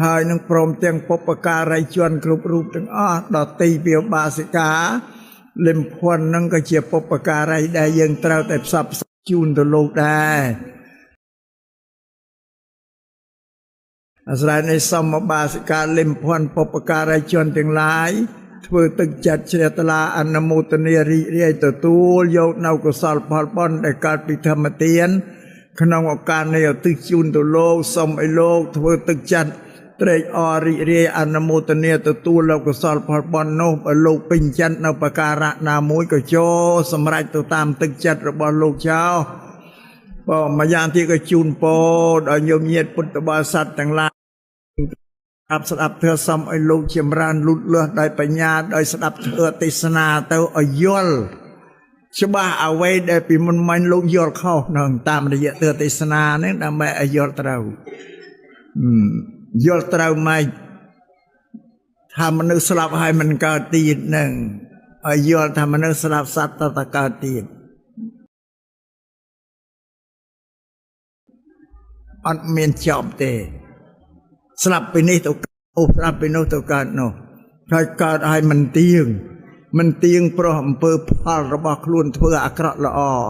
ហើយនឹងព្រមទាំងបុព្វការីជនគ្រប់រូបទាំងអស់ដល់ទីពីបាសិកាលឹមភ័ណ្ឌនឹងក៏ជាបុព្វការីដែលយើងត្រូវតែផ្សព្វផ្សាយជូនទៅលោកដែរអាស្រ័យនៃសមបាសិកាលឹមភ័ណ្ឌបុព្វការីជនទាំងឡាយធ្វើទឹកចិត្តជ្រះថ្លាអនុមោទនារីករាយទទួលយកនៅកុសលផលបុណ្យដែលកើតពីធម្មទានក្នុងឱកាសនេះឧទ្ទិសជូនទៅលោកសូមឲ្យលោកធ្វើទឹកចិត្តត្រេកអររីករាយអនុមោទនាទទួលនៅកុសលផលបុណ្យនោះបើលោកពេញចិត្តនៅប្រការៈណាមួយក៏ចូលសម្រេចទៅតាមទឹកចិត្តរបស់លោកចោបើម្យ៉ាងទៀតក៏ជូនពរដល់ញោមញាតពុទ្ធបរិស័ទទាំងឡាយ អាប់ស្ដាប់ធម៌ សូមឲ្យលោកចម្រើនលូតលាស់ដោយបញ្ញា ដោយស្ដាប់ធម៌ទេសនាទៅឲ្យយល់ច្បាស់អ្វីដែលពីមុនមិញលោកយល់ខុសនឹង តាមរយៈទទេសនានេះ ដើម្បីឲ្យយល់ត្រូវ។ យល់ត្រូវម៉េច ថាមនុស្សស្លាប់ហើយមិនកើតទៀតនឹង ឲ្យយល់ថាមនុស្សស្លាប់សត្វតតកើតទៀត អត់មានចប់ទេ ស្លាប់ពីនេះទៅអូ ស្លាប់ពីនោះទៅកើតនោះ ហើយកើតឲ្យមិនទៀង មិនទៀង ព្រោះអំពើផលរបស់ខ្លួនធ្វើអាក្រក់ល្អ។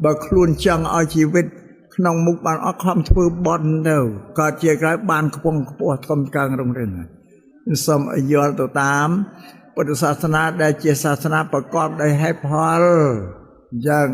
បើខ្លួនចង់ឲ្យជីវិតក្នុងមុខបានអត់ ខំធ្វើបន់ទៅ កើតជាក្រោយបានខ្ពង់ខ្ពស់ធំកើងរុងរឿង។ សូមឲ្យយល់ទៅតាមពុទ្ធសាសនា ដែលជាសាសនាប្រកបដោយហេតុផលយ៉ាង